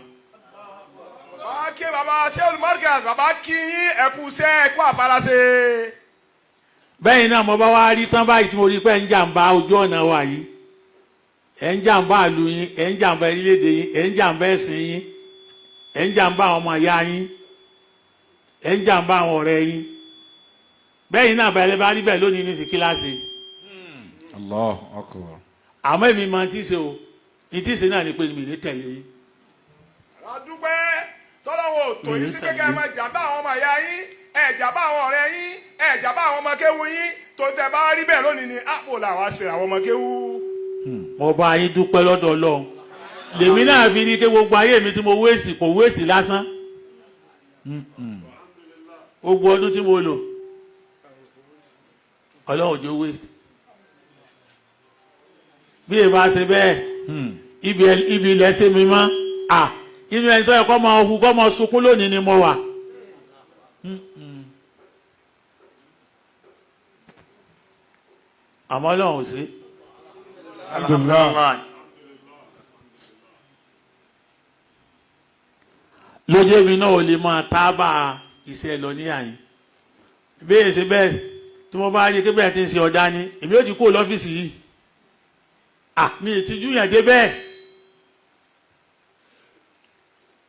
Bàbá kí bàbá Shehu Markaz, bàbá kí yín, ẹkú sẹ́, ẹkú àfarasẹ. Bẹ́ẹ̀ náà mo bá wá rí tán báyìí tí mo rí pé ẹ̀ ń jàǹbá ojú ọ̀nà wa yìí, ẹ̀ ń jàǹbá ìlú yín, ẹ̀ ń jàǹbá orílẹ̀-èdè yín, ẹ̀ ń jàǹbá ẹ̀sìn yín, ẹ̀ ń jàǹbá àwọn ọmọ ìyá yín, ẹ̀ ń jàǹbá àwọn ọ̀rẹ́ yín. Bẹ́ẹ̀ náà bẹ̀rẹ̀ bá rí bẹ́ẹ̀ lónìí ní sí kíláàsì. Allahu Akbar. Àmọ́ èmi máa ti ṣe o, ní tí ṣe náà ni pé mi ní tẹ̀lé yín. Àdúpẹ́ tọ́lọ́wọ́ ò tó yín sí pé kẹ́ ẹ máa jàǹbá àwọn ọmọ ìyá yín, ẹ jàǹbá àwọn ọ̀rẹ́ yín, ẹ jàǹbá àwọn ọmọ kéwu yín. Tó tẹ bá rí bẹ́ẹ̀ lónìí ni àpò làwa ṣe àwọn ọmọ kéwu. Mo bá yín dúpẹ́ lọ́dọ̀ Ọlọ́run. Lèmi náà fi ní ké gbogbo ayé mi tí mo wéèsì kò wéèsì lásán. Gbogbo ọdún tí mo lò, Ọlọ́run ò jẹ́ wéèsì. Bí èèyàn bá ṣe bẹ́ẹ̀, ibi ilẹ̀ ṣe mi mọ́ à inú ẹni tó yẹ kọ́ máa hu, kọ́ máa sunkún lónìí ni mo wà. Àmọ́ Ọlọ́run ò sí. Alhamdulillah. Lójú èmi náà ò lè máa tábà iṣẹ́ lọ ní àyín. Bí èsì bẹ́ẹ̀ tí mo bá rí pé bẹ́ẹ̀ ti ń ṣe ọ̀dá ni, èmi ò ti kó lọ́fíìsì yìí. À mi ì tijú yàn dé bẹ́ẹ̀.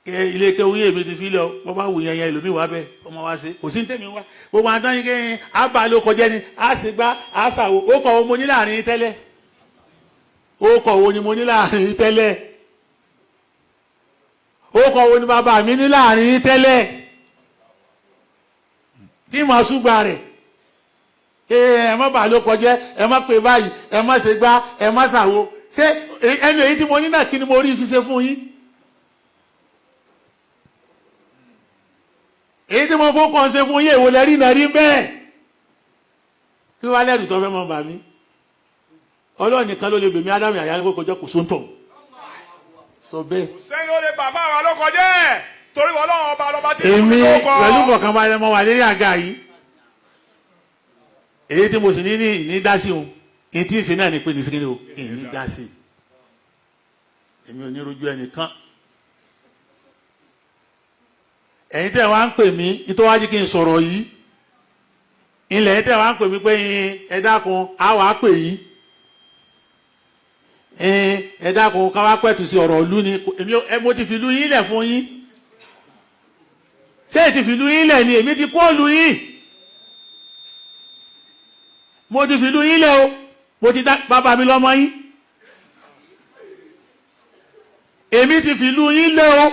Kẹ ilé kéwú yé mi ti fi lọ, wọ́n bá wù yẹn yẹn ẹlòmíì wá bẹ́ẹ̀, ọmọ wa ṣe kò sí ní tèmi wá. Gbogbo àwọn táyìn kẹ́yìn àbá ló kọjá ni a sì gbá a ṣàwò. Ó kọ̀ wo mo ní láàrin yín tẹ́lẹ̀? Ó kọ̀ wo ni mo ní láàrin yín tẹ́lẹ̀? Ó kọ̀ wo ni bàbá mi ní láàrin yín tẹ́lẹ̀ tí màá súgbà rẹ̀? Ẹ má bà ló kọjá, ẹ má pè báyìí, ẹ má ṣe gbá, ẹ má ṣàwo. Ṣé ẹnu èyí tí mo ní náà, kí ni mo rí fi ṣe fún yín? Èyí tí mo fún kàn ṣe fún yín, èwo lẹ rí náà rí bẹ́ẹ̀? Kí wàá lẹ́rù tó fẹ́ mọ bà mí? Ọlọ́run nìkan ló lè bèmí. Ádámù àyà ló kọjá, kò sóńtọ̀ sọ bẹ́ẹ̀. Kò sẹ́ni ó lè bàbá wa ló kọjá, torí wọn lọ́wọ́ ọba lọ́ba tí Èmi ló kọ. pẹ̀lú fọkànbalẹ̀ mọ́ wà lérí àga yìí. Èyí tí mo sì ní ní ìní dá sí òun, ní tí ì ṣe náà ni pé ní síkìrì o, ìní dá sí. Èmi ò ní rojú ẹnìkan. Ẹ̀yin tẹ́ wá ń pè mí ìtọ́wájú kí n sọ̀rọ̀ yìí, ilẹ̀ tẹ́ wá ń pè mí pé ẹ dákun á wàá pè yín, ẹ dákun ká wá pẹ̀tù sí ọ̀rọ̀ ìlú ni. Èmi mo ti fìlú yín lẹ̀ fún yín. Ṣé ẹ ti fìlú yín lẹ̀ ni? Èmi ti kó ìlú yín, mo ti fìlú yín lẹ̀ o, mo ti dá bàbá mi lọ́mọ yín, èmi ti fìlú yín lẹ̀ o.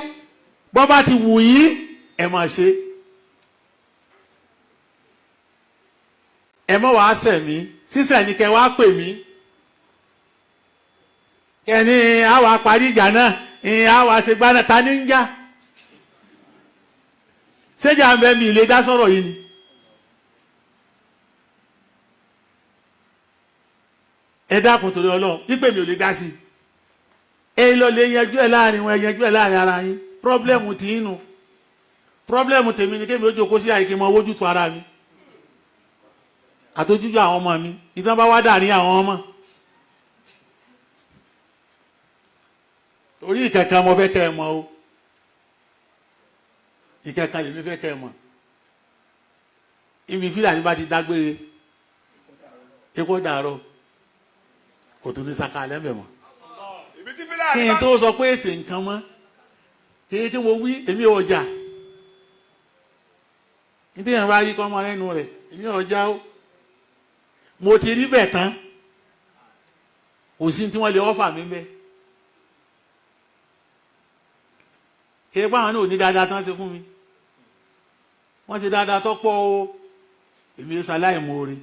Bọ́ bá ti wù yín ẹ máa ṣe, ẹ mọ̀ wàá sẹ̀ mí sísẹ̀ ni kẹ wá pè mí kẹni àwa parí ìjà náà, ìyẹn àwa ṣe gbaná ta ní ń jà ṣéjà ń bẹ mi ìlé dá sọ̀rọ̀ yìí ni. Ẹ dákun torí Ọlọ́run wípé mi ò lè dá sí i. Ẹ lọ lè yanjú ẹ láàrin wọn, ẹ yanjú ẹ láàrin ara yín. Pírọ́blẹ́mù tí ń nu pírọ́blẹ́mù tèmi ni kémi ó jókòó sí àyíké mọ owójútu ara mi àtójújú àwọn ọmọ mi, ìtàn bá wá dà ní àwọn ọmọ. Torí ìkẹ̀kẹ́ mo fẹ́ kẹ́ ẹ mọ̀ o, ìkẹ̀kẹ́ lèmi fẹ́ kẹ́ ẹ mọ̀. Ibi fílàní bá ti dágbére epo dàrọ kò tún ní saka lẹ́mẹ̀ mọ́. Ibi tí fílàní Kí n tó sọ pé èsì nǹkan mọ́ kí tí mo wí, èmi ò jà. Nítorí àwọn bá yí kọ́ ọmọ rẹ́nu rẹ̀, èmi ò já o. Mo ti rí bẹ̀ tán, kò sí tí wọ́n lè ọ́fà mi bẹ́ẹ̀. Kí báwọn náà ò ní dáadáa tán ṣe fún mi, wọ́n ṣe dáadáa tó pọ̀ o. Èmi ló ṣaláìmoore.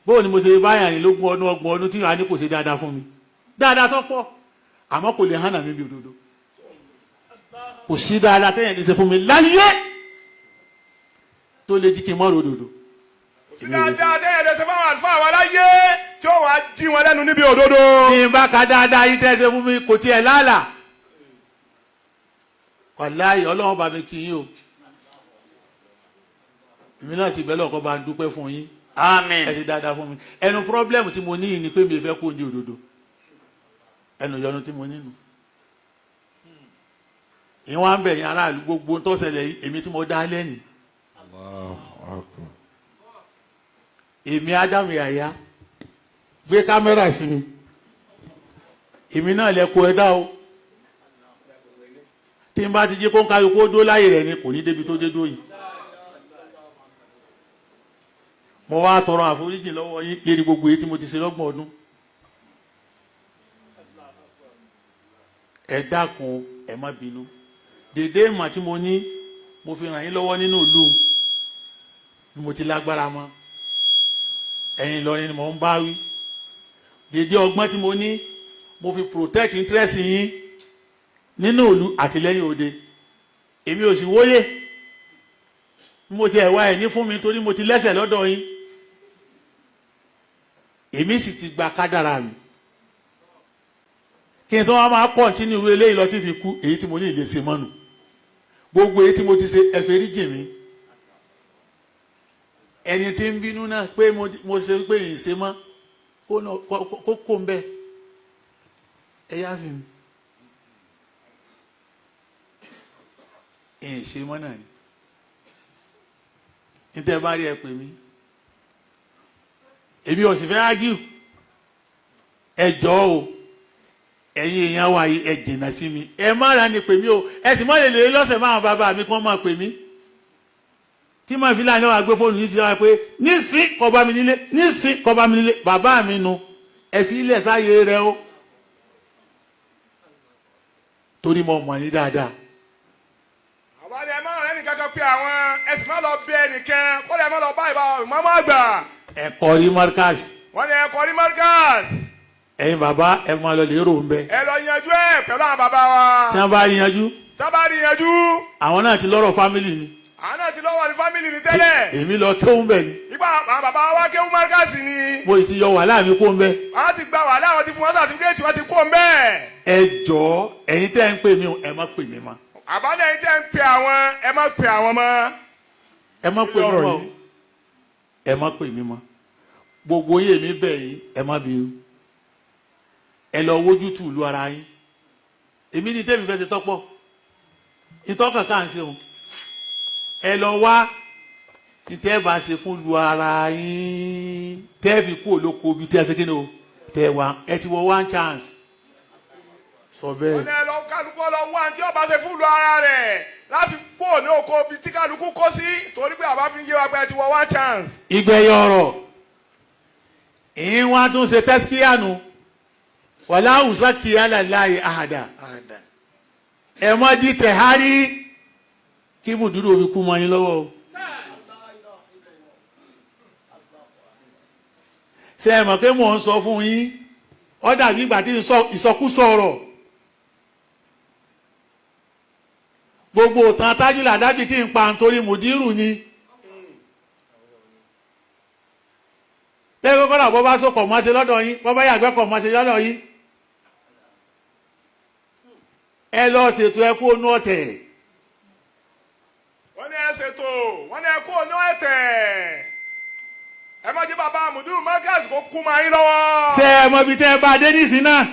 Bóò ni mo ṣe báyà ní lógún ọdún, 30 ọdún tí wàá ní kò ṣe dáadáa fún mi, dáadáa tó pọ̀, àmọ́ kò lè hànà mi bí òdodo. Kò sí dáadáa tẹ́yìn ní ṣe fún mi láyé tó lè jí kí n mọ́ òdodo. Kò sí dáadáa tẹ́yẹ̀ lè ṣe fáwọn àlùfáà wa láyé tí ó wàá dí wọn lẹ́nu níbi òdodo. Bí n bá ka dáadáa yìí tẹ́ ṣe fún mi, kò tiẹ̀ lálà. Wàláyé, Ọlọ́run bá mi kí yín o. Èmi náà sì bẹ́ẹ̀ lọ́kọ́ bá ń dúpẹ́ fún yín. Àmín. Ẹ ti dáadáa fún mi. Ẹnu pírọ́blẹ́mù tí mo ní yìí ni pé mi fẹ́ kó ní òdodo. Ẹnu ìyọnu tí mo ní nu. Ìwọ̀n à ń bẹ̀ yín aráàlú, gbogbo tó ṣẹlẹ̀ yìí, èmi tí mo dá lẹ́yìn. Allahu Akbar. Èmi Ádámù Yàyà gbé kámẹ́rà sí mi, èmi náà lẹ kó ẹ dá o. Tí n bá ti jí kó ń kárí kó dó láyè rẹ̀ ni kò ní débi tó dé dó yìí. Mo wá tọrọ àforíjì lọ́wọ́ yín lérí gbogbo èyí tí mo ti ṣe lọ́gbọ̀n ọdún. Ẹ dákun, ẹ má bínú. Dèdè ìmọ̀ tí mo ní mo fi ràn yín lọ́wọ́ nínú ìlú bí mo ti lágbára mọ́. Ẹ̀yin Ìlọrin ni mò ń bá wí. Dèdè ọgbọ́n tí mo ní mo fi protect interest yín nínú ìlú àti lẹ́yìn òde. Èmi ò sì wóyè. Mo ti ẹ̀wá ẹ̀ ní fún mi torí mo ti lẹ́sẹ̀ lọ́dọ̀ yín. Èmi sì ti gba kádàrà mi. Kí n tó wá máa kọ́ntínú irú eléyìí lọ tí fi kú, èyí tí mo ní ìlè ṣe mọ́nu. Gbogbo èyí tí mo ti ṣe, ẹ foríjì mi. Ẹni tí ń bínú náà pé mo ṣe pé yìí ṣe mọ́, kó kó ń bẹ́ ẹ yá fi mi. Ìyìn ṣe mọ́ náà ni. Níta ẹ bá rí ẹ pè mí. Èmi ò sì fẹ́ ágíù. Ẹ jọ̀ọ́ o, ẹ̀yin èèyàn wa yìí, ẹ jìnnà sí mi. Ẹ má ra ni pè mí o. Ẹ sì má lè lè lọ́sẹ̀ máa bàbá mi kí wọ́n máa pè mí. Tí màá fi láàánú wa gbé fóònù yìí sí wa pé nísìn kó bá mi nílé, nísìn kó bá mi nílé, bàbá mi nu. Ẹ fi ilẹ̀ sáyé rẹ o. Torí mo mọ̀ yín dáadáa. Àwa ni ẹ má rẹ nìkan kan pé àwọn, ẹ sì má lọ bẹ ẹnìkan, kó lè má lọ bá ìbá ìmọ̀mọ́ àgbà. Ẹ̀kọ́ rí Markaz. Wọ́n ní ẹ̀kọ́ rí Markaz. Ẹ̀yin bàbá, ẹ máa lọ lè rò ń bẹ. Ẹ lọ yanjú ẹ pẹ̀lú àwọn bàbá wa. Tí wọ́n bá yanjú. Tí wọ́n bá rí yanjú. Àwọn náà ti lọ́rọ̀ fámìlì ni. Àwọn náà ti lọ́wọ́ ní fámìlì ni tẹ́lẹ̀. Èmi lọ kéwú bẹ̀ ni. Ìgbà àwọn bàbá wa kéwú Markaz ni. Mo ti yọ wàhálà mi kó ń bẹ. Àwọn ti gba wàhálà, àwọn ti fún wọn sàtífíkẹ́ẹ̀tì, wọ́n ti kó ń bẹ́ẹ̀. Ẹ jọ̀ọ́, ẹ̀yin tẹ́ ń pè mí o, ẹ má pè mí mọ́. Àbálẹ̀ ẹ̀yin tẹ́ ń pè àwọn, ẹ má pè àwọn mọ́. Ẹ má pè mí mọ́ o. Ẹ má pè mí mọ́. Gbogbo yín èmi bẹ̀ yín, ẹ má bínú. Ẹ lọ wójú tù ìlú ara yín. Èmi ní tẹ́mi fẹ́ ṣe tọ́pọ̀. Ìtọ́kàn ká ń ṣe òun. Ẹ lọ wá títẹ́ bá ṣe fún lu ara yín tẹ́ fi kú olóko bí tẹ́ ṣe kí ni o tẹ́ wá ẹ ti wọ one chance sọ Wọ́n bẹ́ẹ̀. ní ẹ lọ kálukú lọ wá tí ọba ṣe fún lu ara rẹ̀ láti kó ní oko ibi tí kálukú kó sí, torí pé àbá fi ń yé wa pé ẹ ti wọ one chance. Ìgbẹ̀yìn ọ̀rọ̀ ìyín wá tún ṣe tẹ́síkíyànù wàlá àwùsá kí alàláyé àhàdà. Ẹ mọ́ di tẹ̀hárí kí mùdúrú omi kú mọ́ yín lọ́wọ́ o. Ṣé ẹ mọ̀ pé mò ń sọ fún yín, ó dàbí ìgbà tí ìsọkúsọ ọ̀rọ̀ gbogbo òtàn tájúlà dábì tí ń pa nítorí mùdírù ni. Tẹ́gbẹ́ kọ́nà bọ́ bá sọkọ̀ mọ́ ṣe lọ́dọ̀ yín, bọ́ bá yàgbẹ́ kọ̀ mọ́ ṣe lọ́dọ̀ yín, ẹ lọ ṣètò ẹ kú onú ọ̀tẹ̀. Wọ́n ní ẹ ṣètò, wọ́n ní ẹ kú onú ẹ̀tẹ̀, ẹ má jẹ́ bàbá Mudiru Markaz kó kú máa yín lọ́wọ́. Ṣé ẹ mọ ibi tẹ́ ẹ bá dé nísìn náà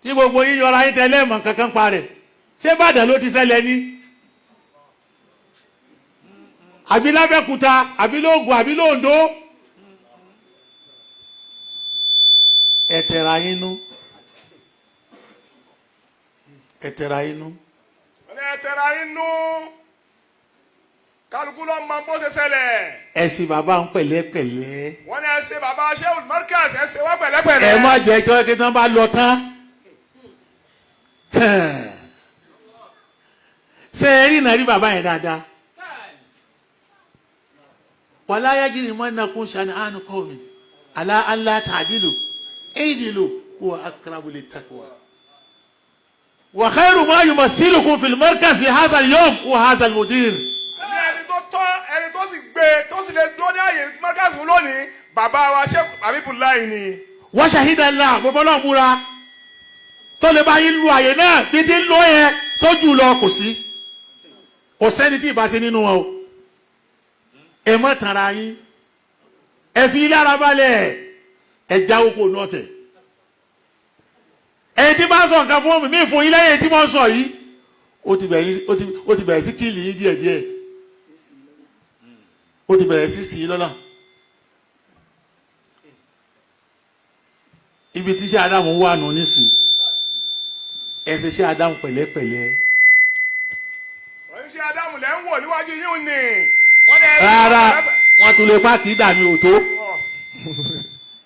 tí gbogbo yín yọra yín tẹ́lẹ̀ mọ̀ kankan pa rẹ̀? Ṣé Ìbàdàn ló ti ṣẹlẹ̀ ní, àbí lábẹ́kúta, àbí lóògùn, àbí lóńdó? Ẹ tẹra yín nú, ẹ tẹra yín nú. Wọ́n ní ẹ tẹra yín nú, kálukú ló mọ bó ṣe ṣẹlẹ̀. Ẹ sì bàbá ń pẹ̀lẹ́pẹ̀lẹ́. Wọ́n ní ẹ ṣe bàbá Shehu Markaz, ẹ ṣe wá pẹ̀lẹ́pẹ̀lẹ́. Ẹ má jẹ́ kí wọ́n kí wọ́n bá lọ tán. Ṣé ẹ rí nàrí bàbá yẹn dáadáa? Wàlá yajri mannakum shan'anu qawmin ala alla ta'dilu i'dilu huwa aqrabu littaqwa. Wa khayru ma yumassilukum fil markaz fi hadha al-yawm huwa hadha al-mudir. Ní ẹni tó tọ́, ẹni tó sì gbé, tó sì lè dúró ní àyè Markaz fún lónìí, bàbá wa Sheikh Habibulayi ni. Wa shahida Allah, mo fọlọ́ múra tó lè bá yín lu àyè náà bí ti ń lọ yẹn tó jù lọ, kò sí, kò sẹ́ni tí ì bá ṣe nínú wọn o. Ẹ má tanra yín, ẹ fi lára balẹ̀, ẹ jáwó kó nù ọ̀tẹ̀. Ẹni tí bá sọ nǹkan fún mi mí fún yín lẹ́yìn tí mo sọ yìí, ó ti bẹ̀rẹ̀ sí kíìlì yín díẹ̀díẹ̀, ó ti bẹ̀rẹ̀ sí sí i lọ́nà. Ibi tí iṣẹ́ Ádámù wà nù nísìn, ẹ ṣe iṣẹ́ Ádámù pẹ̀lẹ́pẹ̀lẹ́. Wọ́n ní ṣe Ádámù lẹ́ ń wò níwájú yín ni. Rárá, wọ́n tún lè pa kì í dàmí òtó.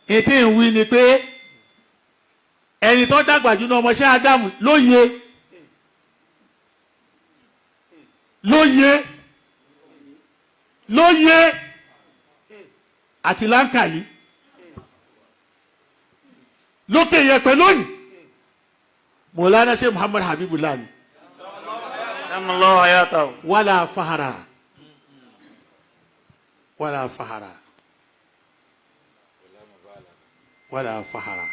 Ètí ń wí ni pé ẹni tó dàgbà jù ní ọmọọṣẹ́ Ádámù lóye lóye lóye àti láǹkàlí lókè yẹpẹ lónìí, Mọ̀lánà Sheikh Muhammad Habibullah ni. Wàlà fahara, wàlà fahara, wàlà fahara.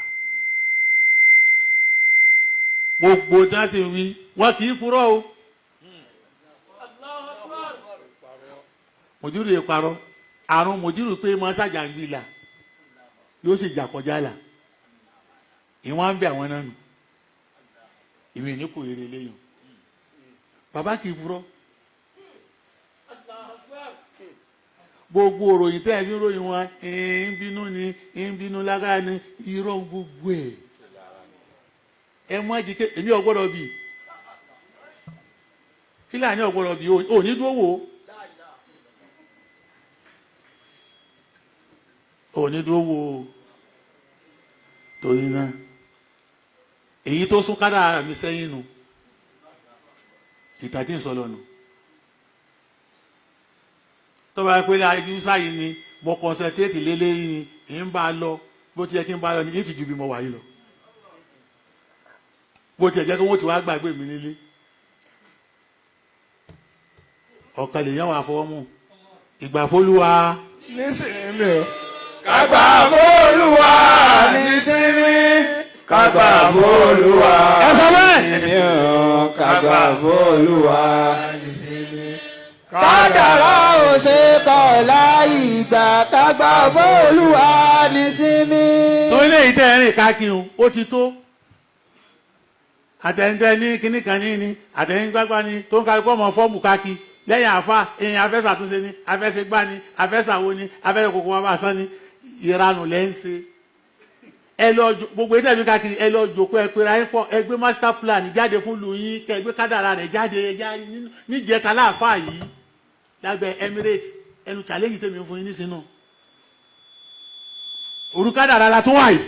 Gbogbo tí wọ́n sì ń wí, wọn kì í purọ́ o. Mùdírù yìí parọ́, àrùn mùdírù pé mọ́ sàjàngbìlà yóò sì jà kọjá là. Ìwọ̀n ń bẹ àwọn náà nù. Ìwé ní kò yẹrẹ lẹ́yìn. Bàbá kì í purọ́. Gbogbo òròyìn tẹ́ ẹ fi ń ròyìn wọn, ń bínú ni, ń bínú lágbára ni, irọ́ gbogbo ẹ̀. Ẹ mọ́ jíkẹ́, èmi ò gbọ́dọ̀ bì. Fílàní ò gbọ́dọ̀ bì, ò ní dúró wò. Ò ní dúró wò. Torí náà, èyí tó sún kádàrá mi sẹ́yìn nu, ìtàtí ń sọ lọ́nu. Tó bá yẹ pé ayélujára yìí ni mo concentrate lélẹ́yìn ni, ì ń bá a lọ bó ti yẹ kí n bá a lọ ní ìtìjú bí mo wà yìí lọ. Bó ti yẹ jẹ́ kí wọ́n ti wá gbàgbé mi nílé. Ọ̀kan lèèyàn wà fọwọ́ mú. Ìgbà fólúwa. Nísìnyí o. Kàgbà fólúwa nísìnyí. Kàgbà fólúwa. Ẹ sọ bẹ́ẹ̀. Nísìnyí o. Kàgbà fólúwa nísìnyí. Kádàrá ò ṣe kọ̀ láì gbà, kàgbà fólúwa nísìnyí. Torí lè tẹ́ ẹ̀rìn káàkiri ó ti tó. Àtẹ̀yìntẹ́ ní kíní kan ní ní àtẹ̀yìn gbágbá ni tó ń kálukú ọmọ fọ́ọ̀mù káàkiri lẹ́yìn àfa èèyàn afẹ́sàtúnṣe ni, afẹ́sẹ̀gbá ni, afẹ́sàwo ni, afẹ́sẹ̀kòkò wọn bá sán ni, ìranù lẹ́ ń ṣe. Ẹ lọ gbogbo ètò ẹ̀mí káàkiri, ẹ lọ jòkó, ẹ pera yín pọ̀, ẹ gbé master plan jáde fún lu yín, kẹ gbé kádàrà rẹ̀ jáde. Ẹ jáde níjẹta láàfáà yìí lábẹ́ Emirate. Ẹnu challenge tèmi fún yín nísìnyí, òru kádàrà la tún wà yìí,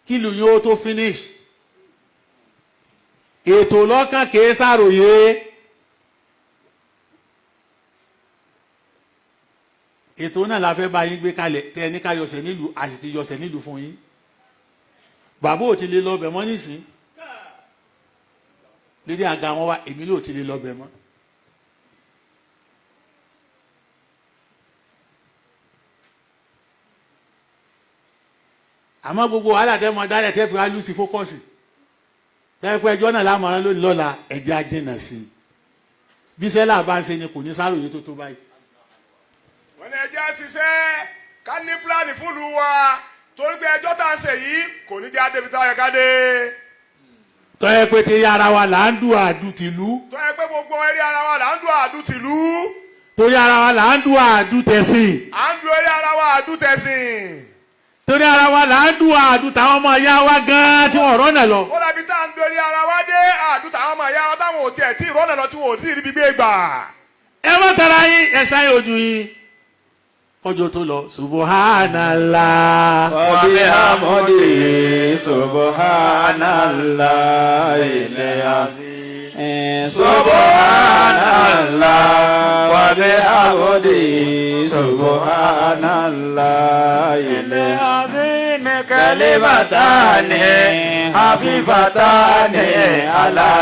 kí lu yín ó tó finish. Ètò lọ́kàn kìí ṣàròyé. Ètò náà la fẹ́ bá yín gbé kalẹ̀ tẹ́ ẹ ní ká yọsẹ̀ nílùú, a sì ti yọsẹ̀ nílùú fún yín. Bàbá ò ti lè lọ bẹ̀ mọ́ nísìn lédè àga wọn wá, èmi ló ti lè lọ bẹ̀ mọ́. Àmọ́ gbogbo wàhálà tẹ́ mọ dálẹ̀ tẹ́ fi wá lose focus, tẹ́ pẹ́ ẹjọ́ náà lámọ̀ràn lónìí lọ́la, ẹ̀jẹ̀ á jìnà sí i. Bí sẹ́lá bá ń ṣe ni kò ní sáròyé tó tó báyìí. Wọ́n ní ẹjẹ́ ṣiṣẹ́, ká ní plan fúnlu wa, torí pé ẹjọ́ tá à ń ṣe yìí kò ní jẹ́ adébi tá a yẹ ká dé. Tọ́yẹ pé tí ara wa là ń dùn àdù tìlú. Tó yẹ pé gbogbo eré ara wa là ń dùn àdú tìlú. Torí ara wa là ń dùn àdù tẹ̀sìn. À ń dùn eré ara wa àdú tẹ̀sìn. Torí ara wa là ń dùn àdù táwọn ọmọ ìyá wa gan-an tí wọ́n rọ́nà lọ. Ó dàbí tá à ń dùn eré ara wa dé àdú táwọn ọmọ ìyá wa táwọn ò tiẹ̀ tí ì rọ́nà lọ, tí wọn ò tí ì ríbi gbé gbà. Ẹ má tara yín, ẹ ṣáyé ojú yín kọjọ tó lọ. Subhanallah. وبحمده سبحان الله العظيم، سبحان الله وبحمده سبحان الله العظيم، كلمتان خفيفتان على